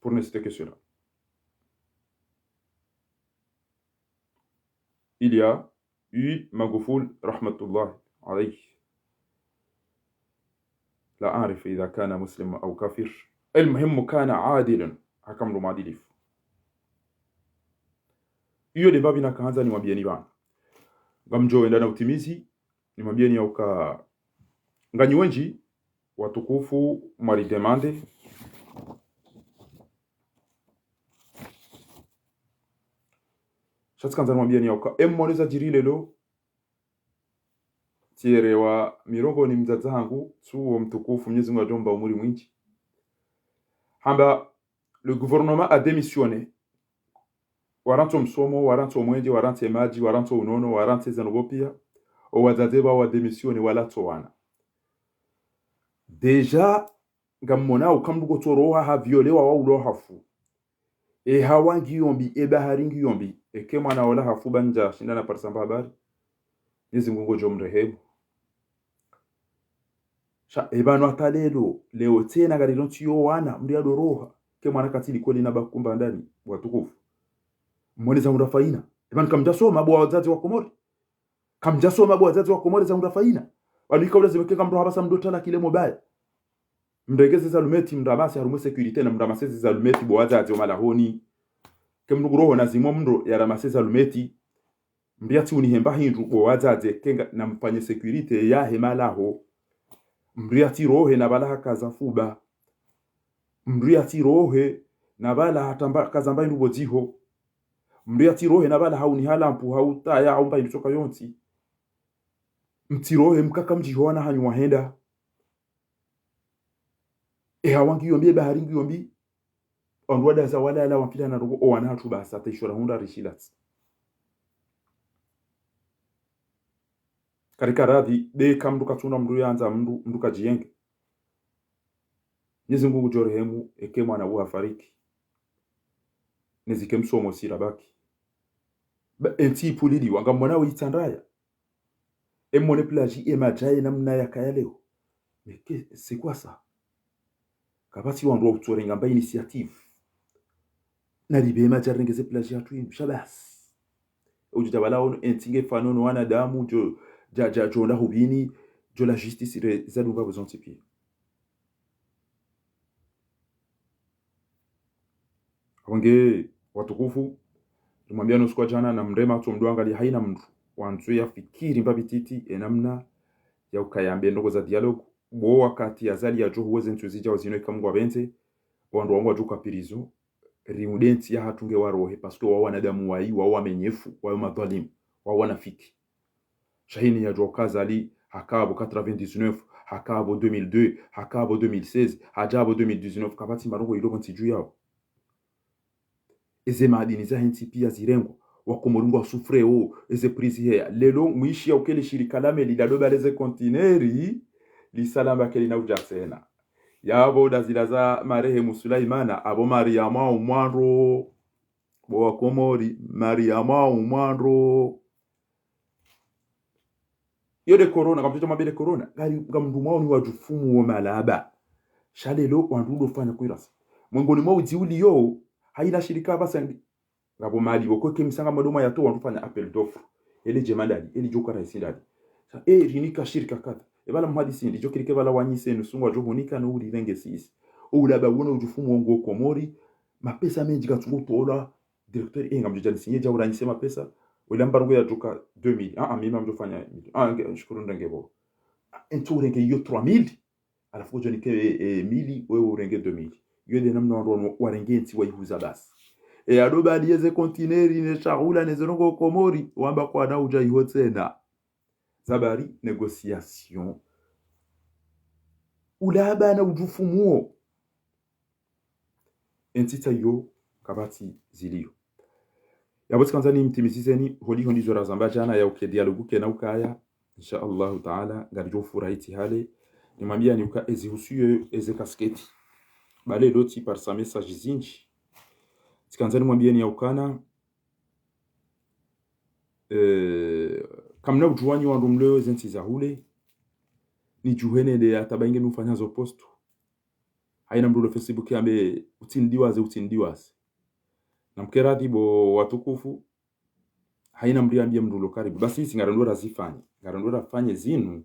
pour ne citer que cela. Il y a eu Magufuli, rahmatullah alayh. لا أعرف إذا كان مسلم أو كافر. المهم كان عادلا. Haka mndru mwadilifu. Iyo nde mbapvi nakandza nimwambieni pvanu. Ngamdjo wenda na utimizi, nimwambieni yauka nganyi wendji watukufu mwaridemande. Sha tsikandza nimwambieni yauka, emone zadjiri leo, tsielewa mirongo ni mdzadze hangu, tsuwo mtukufu, Mwenyezi Mungu adjomba umuri mwindji. Hamba, le gouvernement a démissionné. Warantsi o msomo, warantsi o mwendje, warantsi e madji, warantsi o unono, warantsi e zanobo pia. O wadzadze pvao wa démissionné, walatsa o wana. Déjà, ngammonao uka mndru kotsoroha ha violewa wa ulo hafu. E hawa ngiyo mbi, e bahari ngiyo mbi, eke mwana ola hafu ba ndja shinda na parisa mba habari. Mwenyezi Mungu ngodjo mrehemu. Sha, e pvanu hata leo, leo tsena ngarilontsi yo wana, mndru yadoroha, ke mwana katsi likoli na bakumba ndani, watukufu. Mmone za mndru afanyina. E pvanu kamdjasoma bo wadzadze wa Komori. Kamdjasoma bo wadzadze wa Komori za mndru afanyina. Pvanu ika ula zimekeka mndru hapvasa mndru talaki le mobile. Mndru eke ze zalumeti mndru amase harumwa sécurité na mndru amase ze zalumeti bo wadzadze wa malahoni. Ke mndru kuroho na zimwa mndru yaramase zalumeti. Mndru yatsi unihemba hindru bo wadzadze kenga na mfanye sécurité yahe malaho. Mndru yatsi rohe na pvala hakaza fuba. Mndru yatsirohe, na pvala hata mba, kazamba indru pvo dziho. Mndru yatsirohe, na pvala hauni halampvu, hautaya, haumba indru tsoka yontsi. Mtsirohe, mkaka mdjiho wana hanyu wahenda. Eha wangi yombi, ebahari ngi yombi. Wandru wadaza walala, wamfila na rogo, owana hatru basi, hata ishora hundra rishilatsi. Karika radhi, be ka mndru katsuna mndru yandza mndru, mndru kadjiyenge. Mwenyezi Mungu ngudjo rehemu, eke mwana uwo hafariki. Nezike msomo sirabaki. Ba, entsi ipvuliliwa, ngamwona wo itsandraya. Emwone plage emadjaye namna yakaya leo. Mais que, c'est quoi ça? Kapvatsi wandru wa utsorenga mba initiative. Naribe emadja rirengeze plage yatru inu, sha basi. Udjo dja pvala ono entsi nge fano no wanadamu, djo, dja, dja, djo nda hubini, djo la justice re, zadunga pvo zontsi pia. Apvo nge watukufu, rimwambia no usiku wa djana na mrema tso mndru angalia haina mndru. Wandzo yafikiri mbapvi titi, enamna ya ukaya mbe ndrongoo za dialogue. Bo wakati Azali yadjo huweze ntsu zidjao zinu ika Mungu apvendze, wandru wangu wadjo ka prison, riunde ntsi yahatru nge warohe, parce que wao wanadamu wayi, wao wamenyefu, wao madhwalimu, wao wanafiki. Sha hini yadjua uka Azali, haka pvo quatre-vingt-dix-neuf, haka pvo deux mille deux, haka pvo deux mille seize, hadja pvo deux mille dix-neuf, kapvatsi marongo ilo pvo ntsi dju yao. Eze madini zahe ntsi pia zirengwa, wakomori ngwa souffre wo, eze prix ziheya. Lelo mwishi ya ukele shirika la meli la doba leze kontineri, lisalamba keli na udja tsena. Yapvo nda zila za marehemu Sulaimana, apvo Mariama umwandro. Bo wakomori, Mariama umwandro. Yo nde corona, kamtsotsoma be nde corona. Ngari, ngamndru mwaoni wadjufumu wo malaba. Sha lelo, wandru ndo fanya kwirasi. Mwengoni mwa udzi uliyo, haina shirika pvasa ngi, ngapvo mali, pvo kweke misanga mado mwa yato wandru fanya appel d'offre. Ele dje mandali, ele djo kara isi ndali. Sa, e, rinika shirika kadha. E pvala mhadisi ndi, djo kirike pvala wanyise, nusu ngwadjo hunika, no ulirenge sisi. O ulaba wono udjufumu wongo Komori, mapesa mendji katsungo tola, directeur, e, ngamdjo djani sinye dja uranyise mapesa, wela mbarongo yadjoka deux mille. Ah, ah, mimi ngamdjo fanya mille. Ah, nge, shukuru ndenge pvo. Ah, entso urenge iyo trois mille. Halafu udjo nike, e, e, mille, wewe urenge deux mille. Iyo nde namna wandru wanu warenge entsi wayihuza basi. E, ado bali yeze kontineri, ne shahula, ne ze ndrongoo Komori, wamba kwana udja iho tsena. Zabari, négociation. Ulaba na udjufumu wo. Entsi tsa iyo, kapvatsi ziliyo. Yapvo tsikandza nimtimizizeni, holiho ndizo razamba djana ya uke dialogue kena ukaya, insha Allahu Taala, ngaridjo furahi tsi hale. Nimwambiani uka ezi husu yo eze kasketi. Bale lotsi parisa message zindji. Tsikandza nimwambiani ya ukana, eh, kamna udjuwanyi wandru mleo eze ntsi za hule, nidjuhene nde hata bainge nufanya zo postu. Haina mndru lo Facebook yambe, utsindiwaze, utsindiwaze. Na mkeradhi bo watukufu, haina mndru yambie mndru lo karibu. Basi isi ngarendo razifanye. Ngarendo rafanye zinu,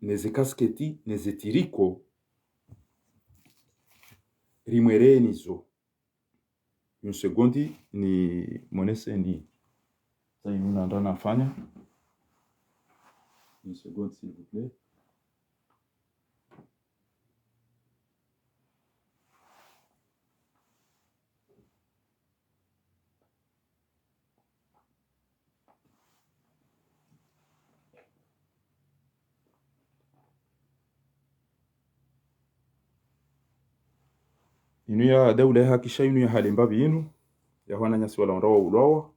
neze kasketi, neze tiriko, rimwereni zo. Une seconde, ni monese ni. Sa inu nanda nafanya. Une seconde, s'il vous plaît. Inu ya daula ya haki sha inu ya hale mbapvi inu, ya wananyasi wala wandru wa ulwawa.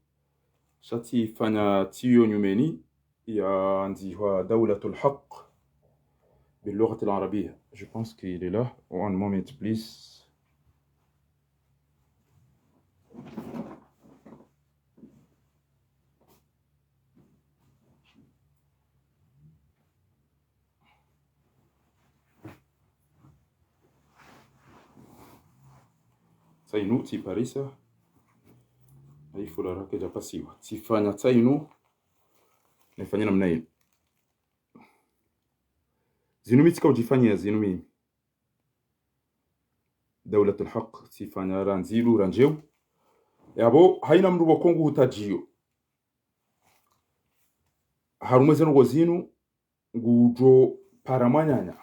Sha tsifanya tsiyo nyumeni, ya ndzihwa دولة الحق باللغة العربية. Je pense qu'il est là. One moment, please. Tsainu tsiparisa. Ayi fula rake djapasiwa. Tsifanya tsainu. Naifanya namna inu. Zinu mi tsika udjifanyia zinu mimi. دولة الحق, tsifanya ra ndzilu, ra ndjeu. Yapvo, haina mndru pvoko nguhutadjiyo. Harumwa eze ndrongoo zinu, ngudjo para mwananya.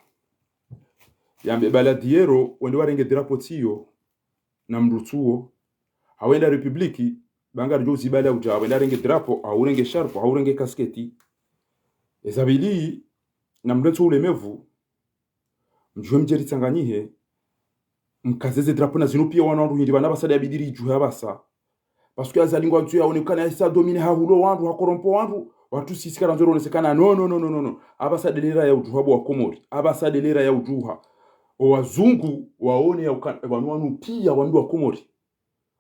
Yambe bala diero, wende warenge drapo tsiyo, na mdru tsuwo. Hawenda République, banga ridjo uzibala udja, hawenda renge drapo, hawurenge sharpo, hawurenge kasketi. Eza pvili, na mdru ntso ulemevu, mdjuwe mdje ritsanganyihe, mkaze ze drapo na zinu piya wanu wandru hindri pvanu apvasa de yabidi ridjuhe apvasa. Parce que Azali ngwandzo yaonekane yahisa dominer, hahulo wandru, hakorompo wandru, watru sisi karandzo rionesekana. Non, non, non, non, non, non. Apvasa de lera ya udjuha bo wa Komori. Apvasa de lera ya udjuha. O wazungu waone ya ukana, pvanu wanu piya wandru wa Komori.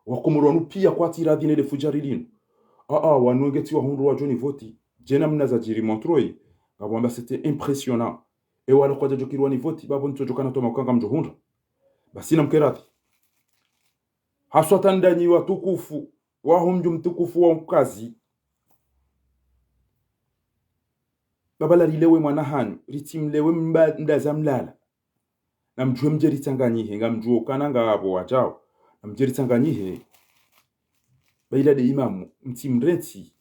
Wa Komori wanu piya kwatsi radhi nele fudjari linu. Aa, wanu ngetsi wahundru wadjo ni voti. Djena mna zadjiri Montreuil, ngapvo wamba c'était impressionnant. E wala kwadja djokiri wani voti, bapvo ntsodjo kana toma ukanga mdjo hundra. Basi na mkeradhi. Haswa tandanyi watukufu, waho mdji mtukufu wa Nkazi. Baba lalilewe mwana hanyu, ritsimlewe mba-, mdaza mlala. Na mdjuwe mdje ritsanganyihe, ngamdjuwo kana ngapvo wadjao. Na mdje ritsanganyihe, ba ila de imamu, mtsimrentsi.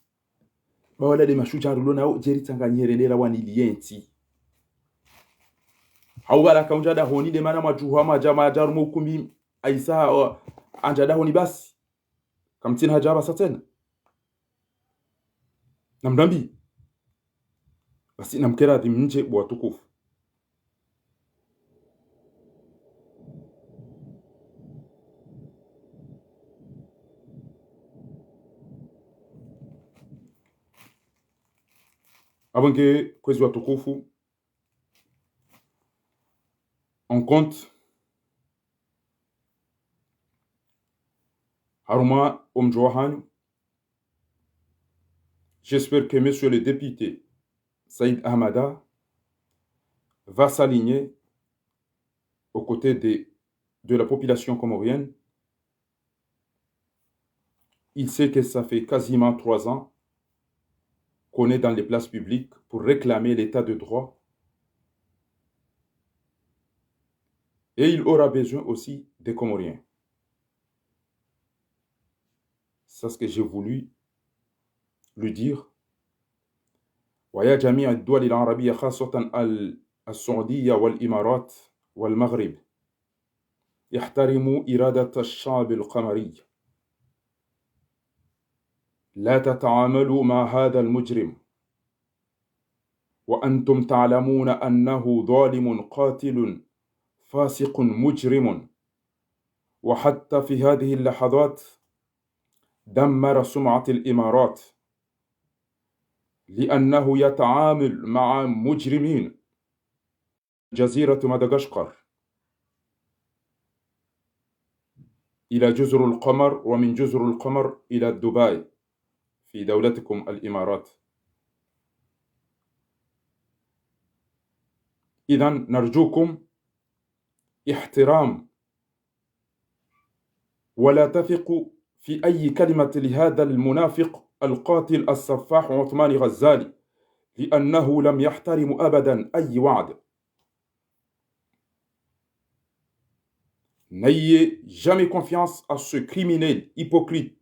Ba wala de mashudjaa rulo nao, dje ritsanganyihe rende rawaniliye ntsi. Hau bala kaundja dahoni de mana mwadjuha madja, madja rumo ukumbi, aisa, o, andja dahoni basi. Kamtsina hadja apvasa tsena. Na mdrambi. Basi na mkeradhi mdje bo watukufu. Apvo nge kwezi watukufu. On compte harumwa omdjo wahanyu. J'espère que monsieur le député Saïd Ahmada va s'aligner aux côtés de, de la population comorienne. Il sait que ça fait quasiment trois ans qu'on est dans les places publiques pour réclamer l'état de droit. Et il aura besoin aussi des Comoriens. C'est ce que j'ai voulu lui dire. ويا جميع الدول العربية، خاصة ال-، السعودية والإمارات والمغرب، احترموا إرادة الشعب القمري. لا تتعاملوا مع هذا المجرم، وأنتم تعلمون أنه ظالم قاتل فاسق مجرم، وحتى في هذه اللحظات دمر سمعة الإمارات، لأنه يتعامل مع مجرمين. جزيرة مدغشقر إلى جزر القمر، ومن جزر القمر إلى دبي في دولتكم الإمارات. إذن نرجوكم احترام، ولا تثقوا في أي كلمة لهذا المنافق القاتل السفاح عثمان غزالي، لأنه لم يحترم أبدا أي وعد. N'ayez jamais confiance à ce criminel hypocrite,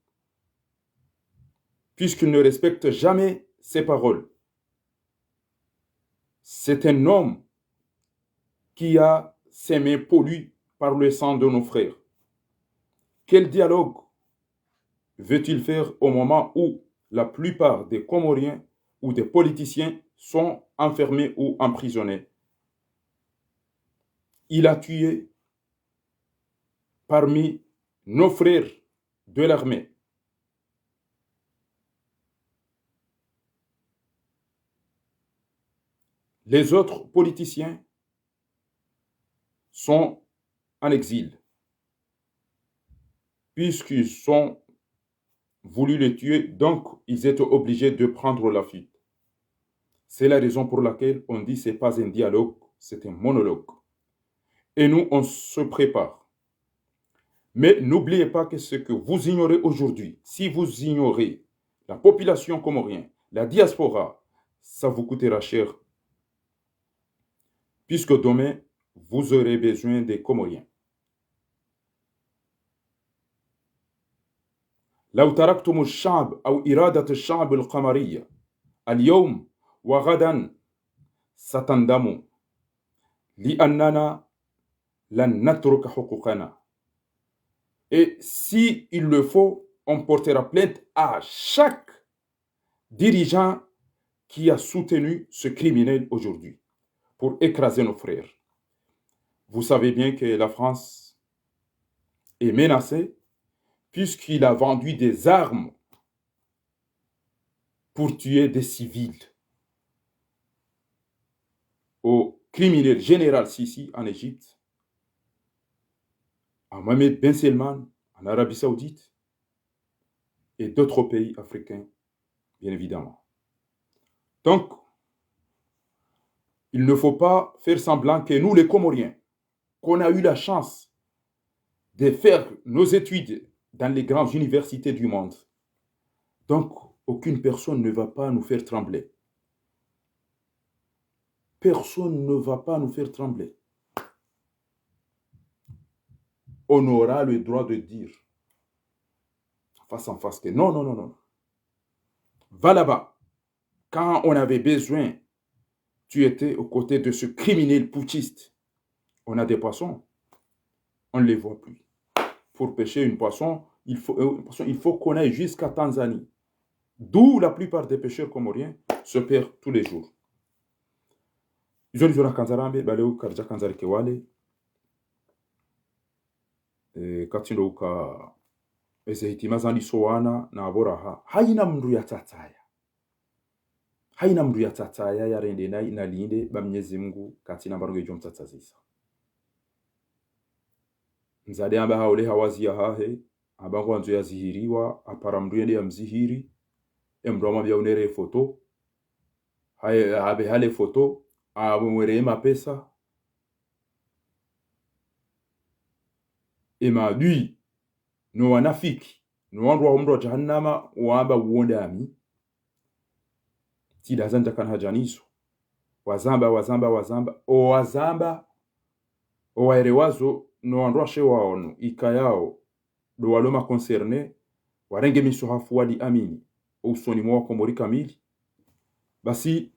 puisqu'il ne respecte jamais ses paroles. C'est un homme qui a ses mains pollues par le sang de nos frères. Quel dialogue veut-il faire au moment où la plupart des Comoriens ou des politiciens sont enfermés ou emprisonnés ? Il a tué parmi nos frères de l'armée. Les autres politiciens sont en exil, puisqu'ils ont voulu le tuer, donc ils étaient obligés de prendre la fuite. C'est la raison pour laquelle on dit c'est pas un dialogue, c'est un monologue. Et nous, on se prépare. Mais n'oubliez pas que ce que vous ignorez aujourd'hui, si vous ignorez la population comorienne, la diaspora, ça vous coûtera cher. Puisque demain, vous aurez besoin des Comoriens. لو تركتم الشعب أو إرادة الشعب القمرية اليوم وغدا ستندموا، لأننا لن نترك حقوقنا. Et si il le faut, on portera plainte à chaque dirigeant qui a soutenu ce criminel aujourd'hui pour écraser nos frères. Vous savez bien que la France est menacée puisqu'il a vendu des armes pour tuer des civils au criminel général Sisi en Égypte, à Mohamed Ben Salman en Arabie Saoudite et d'autres pays africains, bien évidemment. Donc, il ne faut pas faire semblant que nous, les Comoriens, qu'on a eu la chance de faire nos études dans les grandes universités du monde. Donc, aucune personne ne va pas nous faire trembler. Personne ne va pas nous faire trembler. On aura le droit de dire face en face que non, non, non, non. Va là-bas. Quand on avait besoin, tu étais aux côtés de ce criminel putschiste. On a des poissons, on ne les voit plus. Pour pêcher une poisson, il faut, euh, une poisson, il faut qu'on aille jusqu'à Tanzanie. D'où la plupart des pêcheurs comoriens se perdent tous les jours. Izo ndizo rakandza rambe, ba leo karidja kandza rike wale. Eh, kati ndo uka eze hitima zandiso wana na abo raha. Haina mndru ya tsatsaya. Haina mndru ya tsatsaya ya rende na, na linde, ba Mnyezi Mngu katsina mbaronge djo mtsatsazisa. Mdzadze amba haule hawazi yahahe, amba ngwandzo ya zihiriwa, apara mndru yende ya mzihiri, e mndru amwambia unere foto, haye, habe hale foto, amwere mapesa, e maadui, no wanafiki, no wandru wa mndro wa jahannama, wamba uonda ami. Tsi daza ndjakana hadja niso. Wazamba, wazamba, wazamba, o wazamba, o waerewazo, no wandru washe waono, ikayao, ndo walo ma concernés, warenge misohafu wali amini, usoni mwa Wakomori kamili. Basi,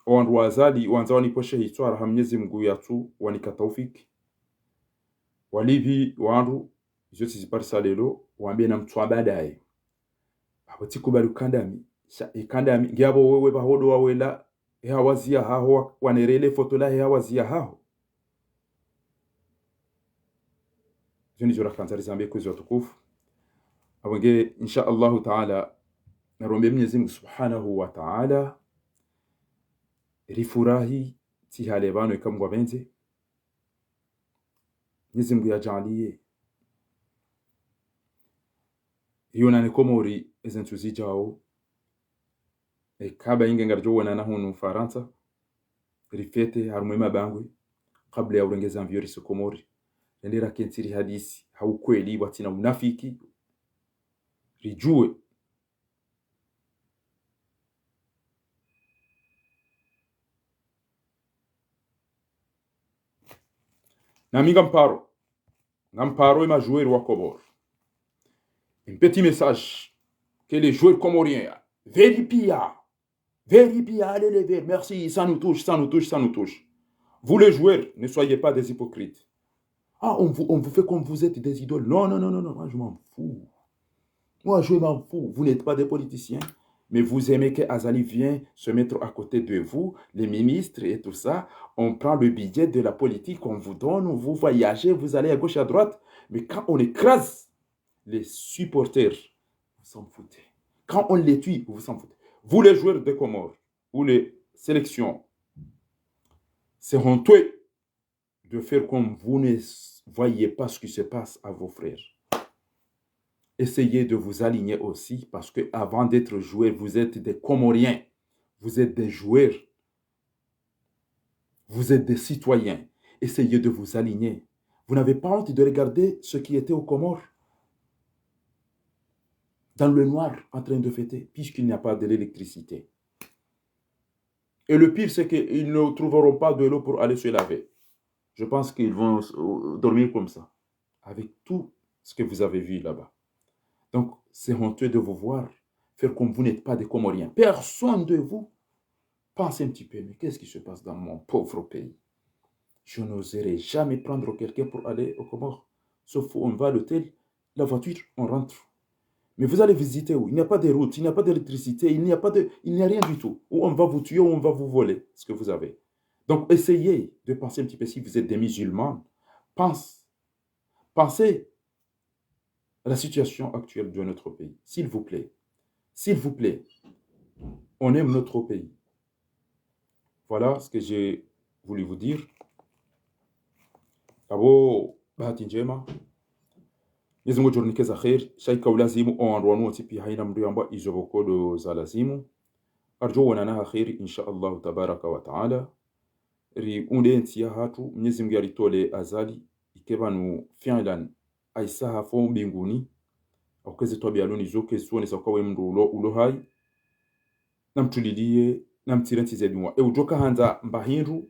o wandru wa Azali, wandza waniposhe hitswara ha Mnyezi Mngu yatsu wanika taufiki. Walipvi wandru, izo tsiziparisa lelo, wambe na mtswa baadaye. Abo tsikubali ukandami, sha ikandami, ngiabo wewe bahodo wawela, he hawazi yahaho, wa-, wanerele foto la he hawazi yahaho. Izo ndizo rakandza rizambe kwezi watukufu. Abo nge, insha Allahu Ta'ala, narombe Mnyezi Mngu Subhanahu wa Ta'ala, rifurahi, tsi hale pvanu ika Mngu apvendze. Mnyezi Mngu yajaliye. Iyo nane Komori eze ntsu zidjao. Eka ba inge ngaridjo wonana hunu Farantsa, rifete harumwa e mabangwe, kabla ya urenge ze avion rise Komori. Rende rakentsi rihadisi, ha ukweli, watsina unafiki. Ridjuwe. Nami ngamparo. Ngamparo e ma joueurs wa Comores. Un petit message que les joueurs comoriens, very pia, very pia, allez les Verts, merci, ça nous touche, ça nous touche, ça nous touche. Vous les joueurs, ne soyez pas des hypocrites. Ah, on vous, on vous fait comme vous êtes des idoles. Non, non, non, non, non, moi je m'en fous. Moi, je m'en fous. Vous n'êtes pas des politiciens, mais vous aimez que Azali vienne se mettre à côté de vous, les ministres et tout ça. On prend le budget de la politique, on vous donne, vous voyagez, vous allez à gauche, à droite. Mais quand on écrase les supporters, vous s'en foutez. Quand on les tue, vous s'en foutez. Vous, les joueurs de Comores, ou les sélections, c'est honteux de faire comme vous ne voyez pas ce qui se passe à vos frères. Essayez de vous aligner aussi, parce que avant d'être joueur, vous êtes des Comoriens, vous êtes des joueurs, vous êtes des citoyens. Essayez de vous aligner. Vous n'avez pas honte de regarder ceux qui étaient aux Comores dans le noir en train de fêter, puisqu'il n'y a pas de l'électricité. Et le pire, c'est qu'ils ne trouveront pas de l'eau pour aller se laver. Je pense qu'ils vont, euh, dormir comme ça, avec tout ce que vous avez vu là-bas. Donc, c'est honteux de vous voir faire comme vous n'êtes pas des Comoriens. Personne de vous pense un petit peu, mais qu'est-ce qui se passe dans mon pauvre pays ? Je n'oserai jamais prendre quelqu'un pour aller aux Comores. Sauf on va à l'hôtel, la voiture, on rentre. Mais vous allez visiter où? Il n'y a pas de route, il n'y a pas d'électricité, il n'y a pas de, il n'y a rien du tout. Ou on va vous tuer, ou on va vous voler ce que vous avez. Donc essayez de penser un petit peu si vous êtes des musulmans. Pense, pensez à la situation actuelle de notre pays. S'il vous plaît, s'il vous plaît, on aime notre pays. Voilà ce que j'ai voulu vous dire. Apvo bahati ndjema, Mwenyezi Mungu ngudjo rinike za kheri, sha ika ulazimu owandru wanu wontsi pia haina mndru yamba izo pvoko ndo za lazimu. Ardjo wonana ha kheri, insha Allahu tabaraka wa taala. Riunde ntsi yahatru, Mwenyezi Mungu yaritolee Azali, ike pvanu fiilan, aisa hafo mbinguni, aukeze twabiya loni zo kezi suonesa uka we mndru ulo, ulo hayi, namtuliliye, namtire ntsi ze dua. E udjoka handza mba hindru,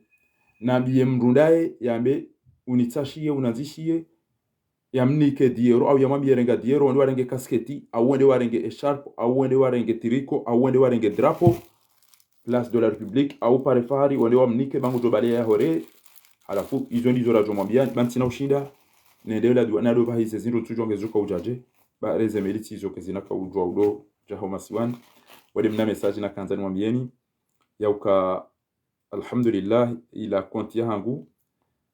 nambiye mndru ndaye, yambe, unitsashiye, unandzishiye, yamnike dix euros, au yamwambiye renga dix euros, wende warenge kasketi, au wende warenge écharpe, au wende warenge tricot, au wende warenge drapeau, Place de la République, au pare fahari, wende wamnike, ba ngudjo baleya yahore. Halafu, izo ndizo radjo mwambiya, ba ntsina ushinda, nende la dua, nado pvahize zindru ntsudjo ngezuka udjadje, ba reze meli tsi izo kezina ka udjwa udo, djaho masiwani. Wade mna message nakandza nimwambiyeni, yauka, alhamdulillah, ila compte yahangu,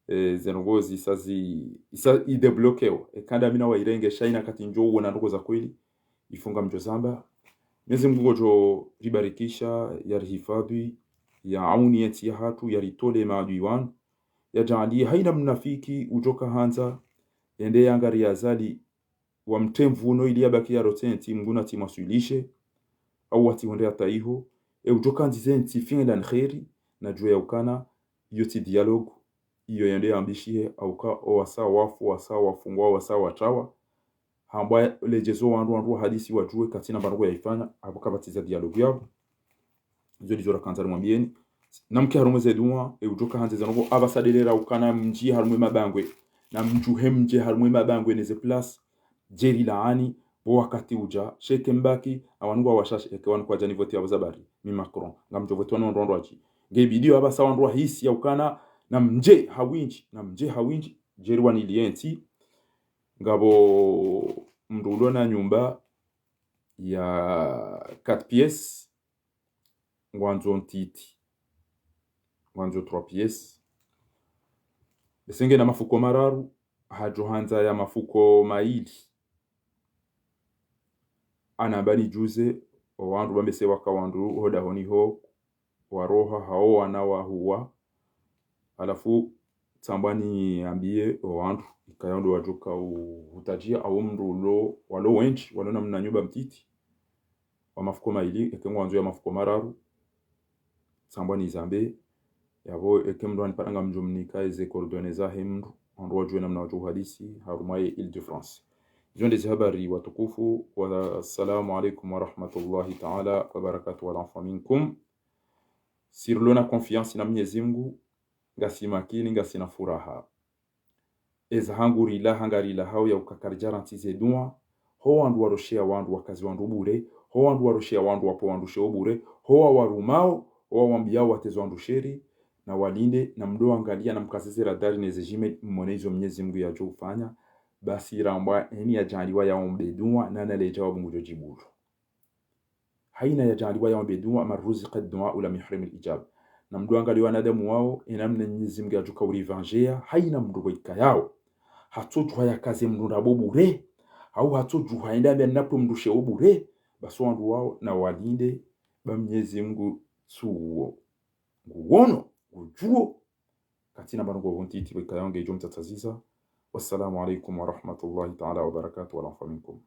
e, ze ndrongoo zisa zi, isa idébloquéwa. Eka ndami na wairenge, sha ina kati ndjo uona ndrongoo za kweli, ifunga mdjo zamba. Mwenyezi Mungu ngudjo ribarikisha, yarihifadhwi, yaauni yentsi yahatru, yaritolee maadui wanu, yadjaanliye haina mnafiki udjoka handza, yende yangariye Azali, wamtre mvuno ili yabaki yarotse ntsi, Mungu natsi mwaswilishe, au watsi honde hata iho, e udjoka ndzize ntsi fiilan kheri, nadjuwe yaukana, iyo tsi dialogue, iyo yende yambishihe, auka owasa wafu, wasa wafungwa, wasa watrawa, hambwa ledjezo wandru, wandru wahadisi wadjuwe, katsina mba ndrongoo yaifanya, apvo kapvatsi za dialogue yapvo. Izo ndizo rakandza rimwambiyeni. Namke harumwa ze dua, e udjoka handze ze ndrongoo, apvasa ndelera ukana mdji harumwa mabangwe. Namdjuhe mdje harumwa mabangwe neze place. Djeri laani, bo wakati udja, sha eke mbaki, awanu ngwa washashi, eke wanu kwadjani vote apvo zabari, mi Macron. Ngamdjo vote wanu wandru wandru wadji. Nge bidio apvasa wandru wahisi yaukana, namdje hawindji, namdje hawindji, djeri waniliye ntsi. Ngapvo mndru ulo na nyumba ya quatre pièces, ngwandzo ntiti, ngwandzo trois pièces. Bese ngena mafuko mararu, hadjo handza ya mafuko mayili. Anamba nidjuze, owandru bambese waka wandru hodahoni ho, waroha hao wana wahuwa. Halafu tsamba niambiye owandru, ikaya ndo wadjoka uhutadjia, au mndru ulo, walo wendji, walo na mna nyumba mtiti, wa mafuko mayili, eke ngwandzo ya mafuko mararu, tsamba nizambe, yapvo eke mndru anipara ngamdjo mnika eze coordonnées zahe mndru, wandru wadjuwe namna wadjo uhadisi, harumwa ye Île-de-France. Izo ndezi habari watukufu, wassalamu alaikum warahmatullahi taala wabarakatuh, wal afwa minkum. Si rilo na confiance na Mwenyezi Mungu, ngasi makini, ngasina furaha. Eza hangu rilaha ngarilahao yauka karidjarantsi ze dua, ho wandru warosheya wandru wakazi wandru bure, ho wandru warosheya wandru wapvo wandru sheo bure, ho wawarumao, ho wawambiyao wateze wandru sheri, nawalinde, namdo wangaliya, namkaze ze radari neze jimeli, mmone izo Mwenyezi Mungu yadjo ufanya, basi rambwa, eni yadjaanliwa yaombe dua, nana ledja wabungu djo djibulu. Haina yadjaanliwa yaombe dua, man ruzika dua lam yuhram al-ijaba. Namdo wangaliye wanadamu wao, enamna Mwenyezi Mungu yadjoka urivanjeya, haina mndru waikayao. Hatsodjuha yakaze mndru ndrabo bure, hau hatsodjuha yende yambe napvo mndru sheo bure, basi wandru wao nawalinde, ba Mwenyezi Mungu tsuwo. Nguwono, ngudjuo, katsina mba ndrongoo ntiti waikayao ngedjo mtsatsaziza. Wassalamu alaikum warahmatullahi taala wabarakatuh, wal afwa minkum.